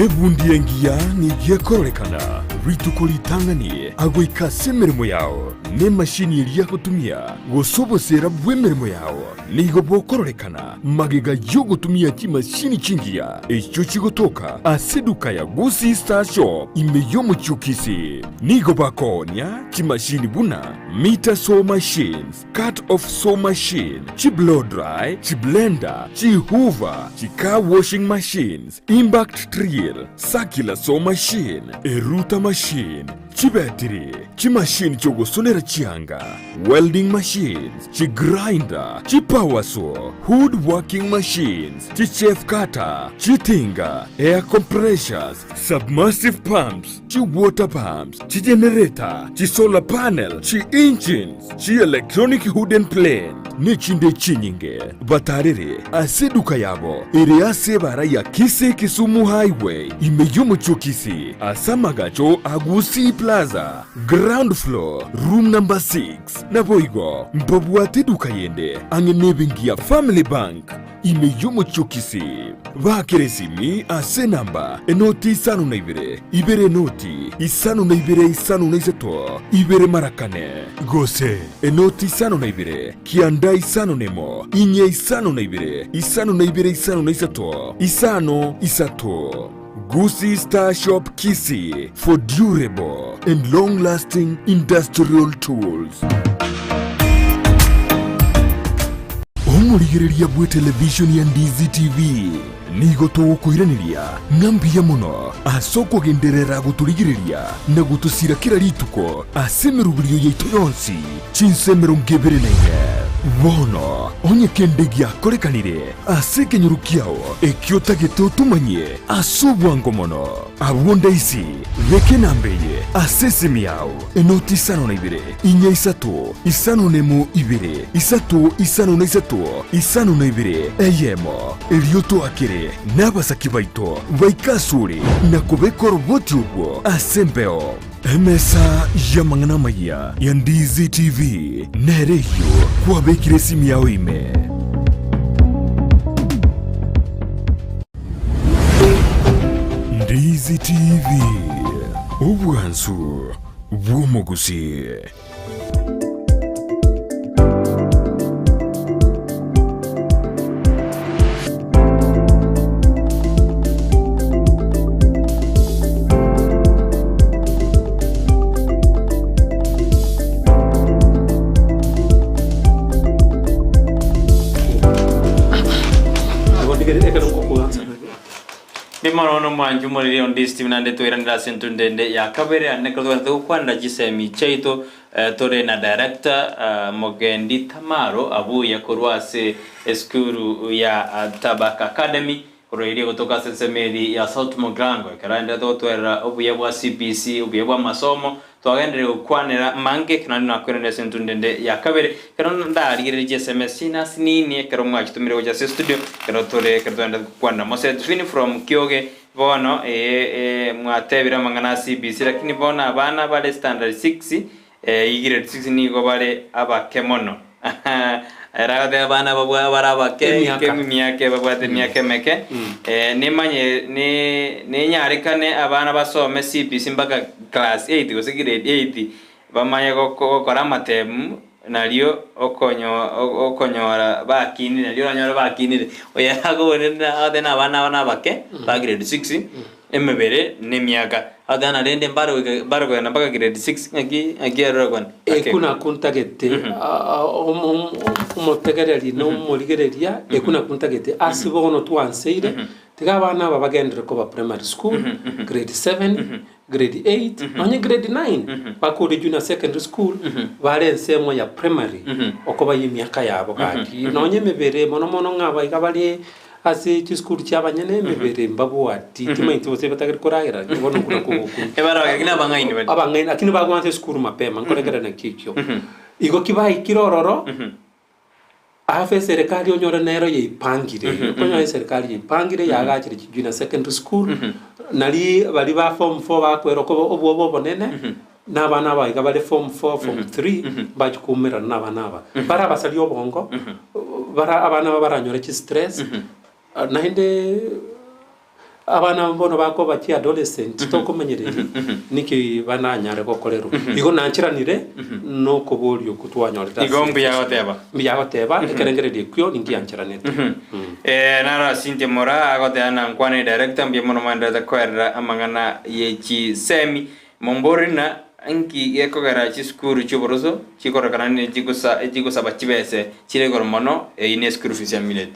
C: Ebundi engiya nigo ekororekana rituko ritang'ani agoika ase emeremo yao, Nemashini eria agotumia, gose oboseera bw'emeremo yao, nigo bokororekana magega y'ogotumia chimashini chingiya echio chigotoka ase eduka ya Gusii Star Shop ime y'omochie o Kisii. Nigo bakoonia chimashini buna meter saw machines, cut off saw machine, chi-blow dry, chi-blender, chi-hoover, chi-car washing machines, impact drill, circular saw machine, erouter machine, Chibetiri, chimashini chi'ogosonera chianga, welding machines, chigrinder, chipower saw, wood working machines, chichaff cutter, chitinga, air compressors, submersive pumps, chiwater pumps, chigenerator, chisolar panel, chi-engines, chi-electronic wooden plane, nechinde chinyinge. Batarere ase eduka yabo ere ase ebara ya Kisii Kisumu Highway ime y'omochie o Kisii ase amagacho a Gusii Plaza, ground floor, room number 6. Naboigo mbabwate eduka yende ang'e nebenki ya Family Bank ime y'omochie o Kisii. Baakera esimi ase enamba enoti isano na ibere, ibere enoti, isano na ibere isano na isato, ibere mara kane, gose enoti isano na ibere, kianda isano na emo, inye isano na ibere, isano na ibere isano na isato, isano isato. Gusii Star Shop Kisii for durable and long lasting industrial tools. Omorigereria bw'etelevishoni ya Ndizi TV nigo togokoiraneria ng'a mbuya mono ase okogenderera gotorigereria na gotosira kera rituko ase emeroberio yaito yonsi chinsa 24. Bono onye kende giakorekanire ase ekenyoro kiao ekio otagete otomanyie ase obwango mono, abwo ndaisi beka enamba eye ase esimi yao, enoti isano na ibere, inya isato, isano na emo ibere, isato isano na isato, isano na ibere, eyemo, erio toakere nabasaki baito baike asore na kobeka oroboti orwo ase embeo. Emesa y'amang'ana amayia ya Ndizi TV nere eyio kwabekire esimi yao ime. Ndizi TV, obwansu bw'omogusii.
A: Ndimo nono mwanchu moriri onde Steve nande toiranera ase entunde ende ya kabere ande ekero togenda togokwanera chisemi chiaito Tore na director Mogendi Tamaro abuya korwa ase esukuru ya Tabaka Academy korwa eria egotoka ase ensemo eria ya South Mugirango. Ekero aenderete gotwerera obuya bwa CBC, obuya bwa amasomo, twagenderire gokwanera mange ekero naende nakweranire ase entundu ende ya kabere. Ekero ndarigererie chiSMS chiaino ase nini ekero mwachitomire gocha ase estudio ekero tore ekero twaenderete gokwanera. Mose Twin from Kioge Bono, ee, mwatebire amang'ana a CBC, lakini bono abana bare standard six, eh, grade six nigo bare abake mono. Ere agoteba abana babwa bare abake,
B: Emiaka.
A: emiaka babwate emiaka emeke, eh, nimanye ni ninyarekane abana basome CBC mpaka class eight gose grade eight, Bamanye gokora amatemu, nario okonyora bakinire, nario oranyore bakinire. Oyo akoborire agotebi na abana aba nabake ba grade six, emebere na emiaka. Agoteba na rende mbare goika mbare kogenda mpaka grade six ng'aki ng'aki arore kwane.
B: Ekwo nakwo ntagete omotegereri na omorigereria, ekwo nakwo ntagete ase bono twanseire, tiga abana aba bagenderere koba primary school, grade seven, Grade 8 nonye grade 9 bakore junior secondary school bare ensemo ya primary okoba ye emiaka yabo gaki nonye emebere mono mono ng'a abaiga bare ase chisukuru chia abanyene emebere mbabwati timaeti gose batagete koragera bono okwo nakwo ogokwa
A: Ebaroge lakini abang'aini bari.
B: abang'aini lakini bagwansa esukuru mapema nkorekera naki ekio igo ki baikire ororo. Alafu eserekari onyore nero yeipangire, okonyora eserekari yeipangire yagachire chi junior secondary school, nari baria ba form four bakwera okoba obwoba obonene, na abana aba iga bare form four, form three, mbachia koumerana na abana aba. Bare abasaria obongo, bara abana aba baranyore chistress, naende. Abana aba bono bakoba chiadolescent tokomanyereria niki bananyare gokorerwa. Igo nancheranire nokoboria okwo twanyorete ase
A: Igo mbuya agoteba.
B: Mbuya agoteba ekerengererio ekio ningiancheranete.
A: Eh, naro Cynthia Moraa agoteba na nkwane director mbuya mono mwenderete koerera amang'ana ye chisemi. Momboreri na nki gekogera chisukuru chi'oboroso chikororekana ne chikosa chigosaba chibese chire igoro mono eyio ne school fees ya Millet.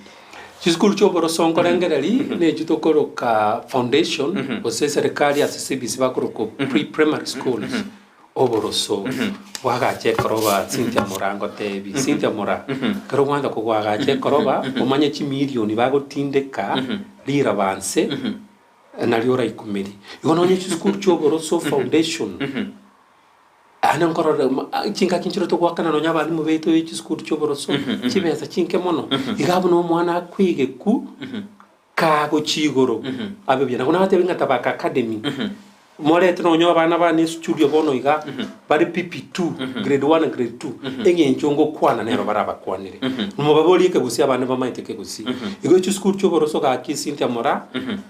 B: Chisukuru chi'oboroso nkorengereri nechio tokoroka foundation gose eserekari ase CBC bakoroka pre primary schools oboroso bwagacha ekoroba Cynthia Moraa ngotebi Cynthia Moraa ekero ogwancha kogoagacha ekoroba omanye chimilioni bagotindeka riraba nse nario oraikumerie. Igo nonye chisukuru chi'oboroso foundation Aye nkorora chingaki nchire togoakana nonya abalimu baito be chisukuru chi'oboroso, chibesa chinke mono, iga buna omwana akoigeku kagochia igoro abe buya. Nabo nabatebia ng'a Tabaka Academy, Morete nonya abana bane estudio bono iga bare PP2 grade 1 grade 2 eng'encho ngokwana nero barabakwanere. Mobaborie ekegusii abande bamaete ekegusii. Igo chisukuru chi'oboroso gaki Cynthia Moraa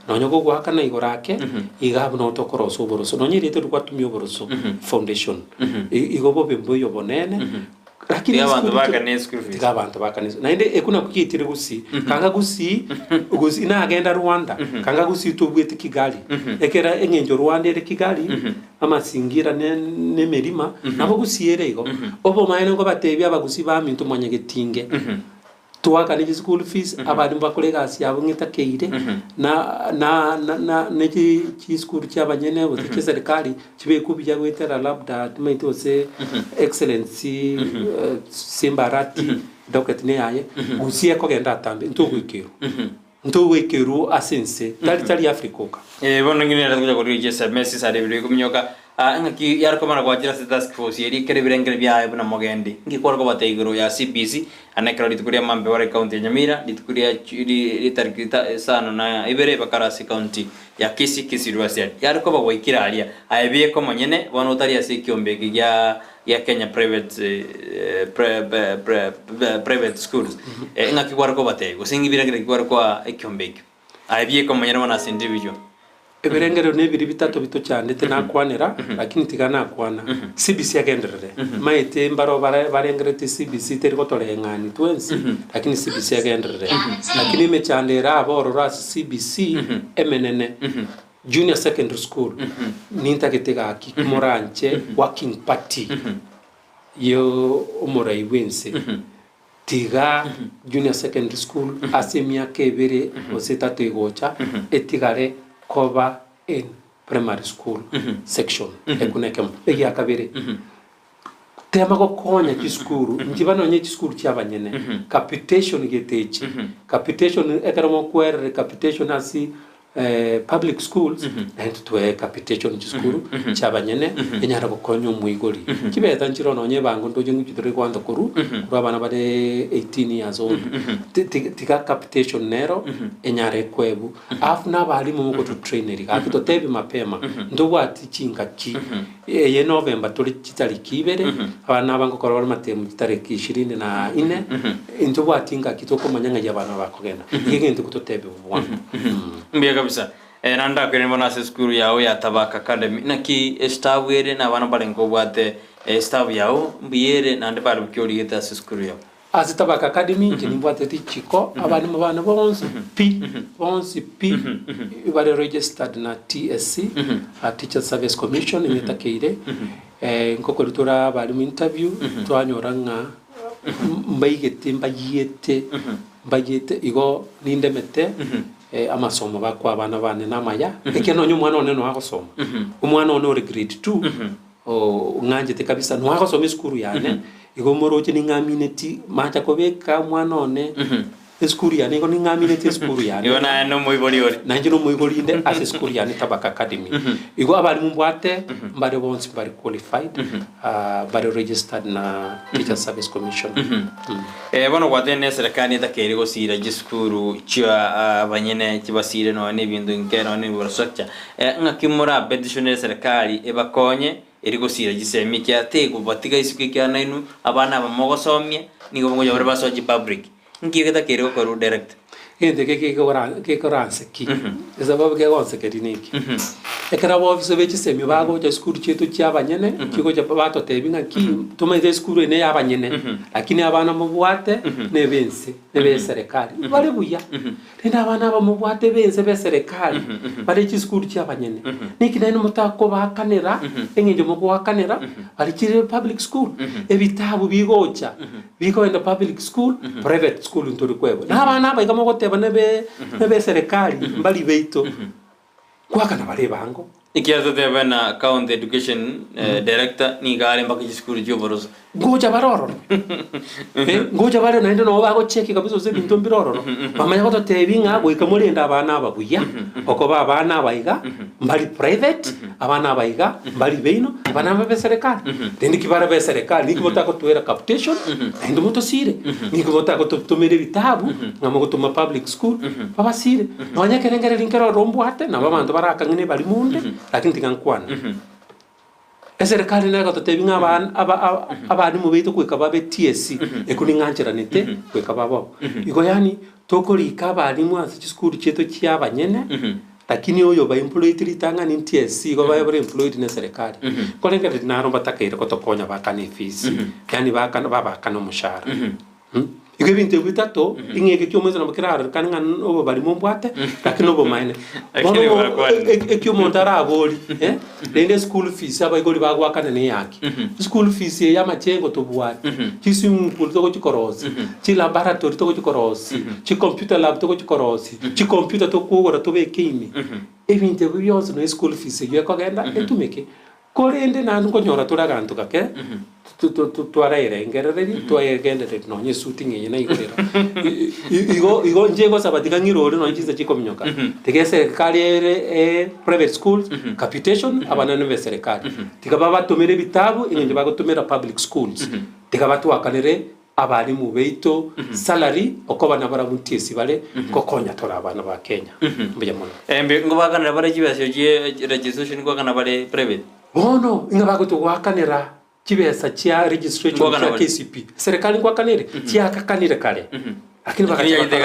B: nonya gogoakana igoro ake iga abwo nabo tokorosa oboroso nonya erieta erio gwatumia oboroso foundation. Igo bobe mboiyo obonene Lakini
A: Tiga abanto
B: esukuru
A: baakane eschool fees.
B: Tiga abanto baakane eschool. Naende ekwo nakwo gietire gusii. Kanga gusii, gusii nagenda Rwanda, kanga gusii tobwete Kigali. Ekera eng'encho Rwanda ere Kigali, amasingira ne ne emerima, nabo gusii ere igo. Obomaene nkobatebia abagusii baminto mwanyagetinge, Toakane chischool fees, abalimu bakore egasi yabo ng'a etakeire, na na na na ne chi chisukuru chia abanyene gose chia eserikari chibekwe buya goetera labda timaeti gose excellency Simba Arati docket ne yaye, gusii ekogenda atambe ntogoikerwa, ntogoikerwa ase ense tari tari Africa oka.
A: Eh, bono ng'ina nere togocha korigia chisms sare ibere ikominyoka ah, ng'aki yare komana gwachire ase task force eria ekero ebirengere biaye buna mogendi. Nki kware kobatebia igoro ya CBC ane ekero rituko ria mambia bare county ya Nyamira, rituko ria chi ri ritariki rita isano na ibere bakare ase county ya Kisii, Kisii University. Yare koba gwaikire aria, aye bieka omonyene bono otari ase ekiombe eke gia gia Kenya private pre pre private schools. Ng'aki kware kobatebia gose ng'i birengere ki kware koa ekiombe ekio? Aye bieka omonyene bono ase individual.
B: Ebirengererio nebiri bitato bitochandete nakwanera, lakini tiga nakwana. CBC agenderere. Maete mbaro bare barengereretie CBC teri gotoreng'ani twensi, lakini CBC agenderere. Lakini emechando ere abe ororo ase CBC emenene, junior secondary school, nintagete gaki moranche working party yo omorai bwense. Tiga junior secondary school ase emiaka ebere gose etato egocha etigare koba in primary school section ekwo nekemo. Egia kabere, tema gokonya chisukuru nchiba nonye chisukuru chia abanyene capitation gete echi capitation ekero mokwerire capitation ase public schools naintwe twee capitation chisukuru chia abanyene enyare gokonya omoigori. Chibesa nchire nonye ebango ntoche ng'uchi tore kwanza korwa korwa abana bare 18 years old Ti- ti- tiga capitation nero enyare koebwa. Alafu na abalimu mogototraineri gaki totebi mapema ntobwati chingaki eye November tore chitariki ibere abana aba ngokora bare amatemu chitariki ishirini na ine ntobwati ngaki tokomanya ng'ai abana bakogenda. Iga egento gototebia bwango.
A: Mbuya kabisa. Eh, naende ndakoirania bono ase esukuru yao ya Tabaka Academy. Naki estabu ere na abana mbarenge obwate estabu yao mbuya ere naende barabwo ki origete ase esukuru yao?
B: Ase Tabaka Academy inche nimbwate richiko abalimu bane bonsi pi, bonsi pi bare registered na TSC, Teachers Service Commission ng'etakeire, nkokori tore abalimu interview twanyora ng'a mbaigete mbayiete mbayiete igo nindemete amasomo bakoa abana bane namaya, ekiagera nonye omwana one noe agosoma, omwana one ore grade two. Ng'anchete kabisa, nwagosoma esukuru yane, igo moroche ning'amineti, macha kobeka omwana one esukuru yane, igo ning'amineti esukuru yane.
A: Igo naye nomoibori ore.
B: Nainche nomoibori inde ase esukuru yane Tabaka Academy. Igo abalimu mbwate, mbare bonsi mbare qualified, mbare registered na Teachers Service Commission.
A: Eh, bono gwatebire na eserekari etakeire gosiira chisukuru chia abanyene chibasiire nonya na ebinto nke nonya na infrastructure. Eh, ng'aki morapetition eserekari ebakonye eri gosiira chisemi ekiagera tegobatiga isiko ekiagera nainwe abana aba mogosomia nigo mogocha bare basoe chipublic. Nki getakeire gokorwa direct?
B: Egento eke gekora gekoranse ki? Esababu kegonsekeria neki? Ekero abaofisa be chisemi bagocha chisukuru chiaito chia abanyene, chigocha batotebia ng'aki, tomaete esukuru eye neya abanyene, lakini abana mobwate nebe ense, nebe eserekari, bare buya. Rende abana aba mobwate b'ense b'eserekari bare chisukuru chi'abanyene, niki naende motakobaakanera eng'encho mogoakanera baria chire public school? Ebitabu bigocha bikogenda public school, private school ntori koegwa. Na abana aba iga mogoteba nebe nebe eserekari mbari baito, goakana bare ebango.
A: Ekiagera totebe na county education director nigo are mpaka chisukuru chi'oboroso.
B: Ngocha bare ororo, eh, ngocha bare naende nabo bagocheki kabisa gose ebinto mbire ororo, bamanye gototebia ng'a goika morende abana aba buya, okoba abana aba iga, mbari private, Abana aba iga mbari beino, abana aba b'eserekari. Rende ki bare b'eserekari, ninki motagotoera capitation, naende motosire? Ninki motagototomera ebitabu, ng'a mogotoma public school, babasire? Nonya ekerengererio nkere ororo mbwate, nabo abanto barakang'e nebari monde, lakini tiga nkwane. Eserekari negototebia ng'a abana aba aba abalimu baito goika babe TSC, ekio ning'ancheranete goika babe oo. Igo yaani tokorika abalimu ase chisukuru chiaito chia abanyene, lakini oyo ba employed ritang'ani TSC igo baye bare employed na eserekari. Korende naro mbatakeire gotokonya baakane efees, yaani baakane babaakane omoshahara. Igo ebinto ebi bitato, ing'e eke ki'omoisa nabo kerarorekane ng'a nobobarimo mbwate, lakini nobomaene. Bono
A: Lakini
B: omo-
A: barakwane.
B: e- eki omonto arabori, eh, rende eschool fees abaibori bagoakana neyaki. School fees eye amachengo tobwate, chiswimming pool togochikorosia, chilaboratory togochikorosia, chicomputer lab togochikorosia, chicomputer tokogora tobeke ime. Ebinto ebi bionsi nonya eschool fees eywo ekogenda etumeke. Korende naende nkonyora tore aganto gake, twaraerengerererie, twaegendereria nonya esuti ng'a eye naigorera. Igo igo inche ngosaba tiga ng'ire ore nonya chinsa chikominyoka, tiga eserekari ere ee private schools, capitation, abana na eserekari. Tiga babatomere ebitabu eng'encho bagotomera public schools, tiga batwakanere Abalimu baito salary okoba nabarabwo ntiesi bare ngokonya tore abana ba Kenya. Mbuya mono.
A: Embe ngobakanera bare chibesa chie registration ngoakana bare private.
B: Bono ing'a bagotogoakanera chibesa chia registration
A: Ngoakana
B: chia
A: bare.
B: KCPE. Serikali ngoakanere? Chiakakanire kare. Lakini
A: Lakini
B: bagacha
A: yaito
B: bakara.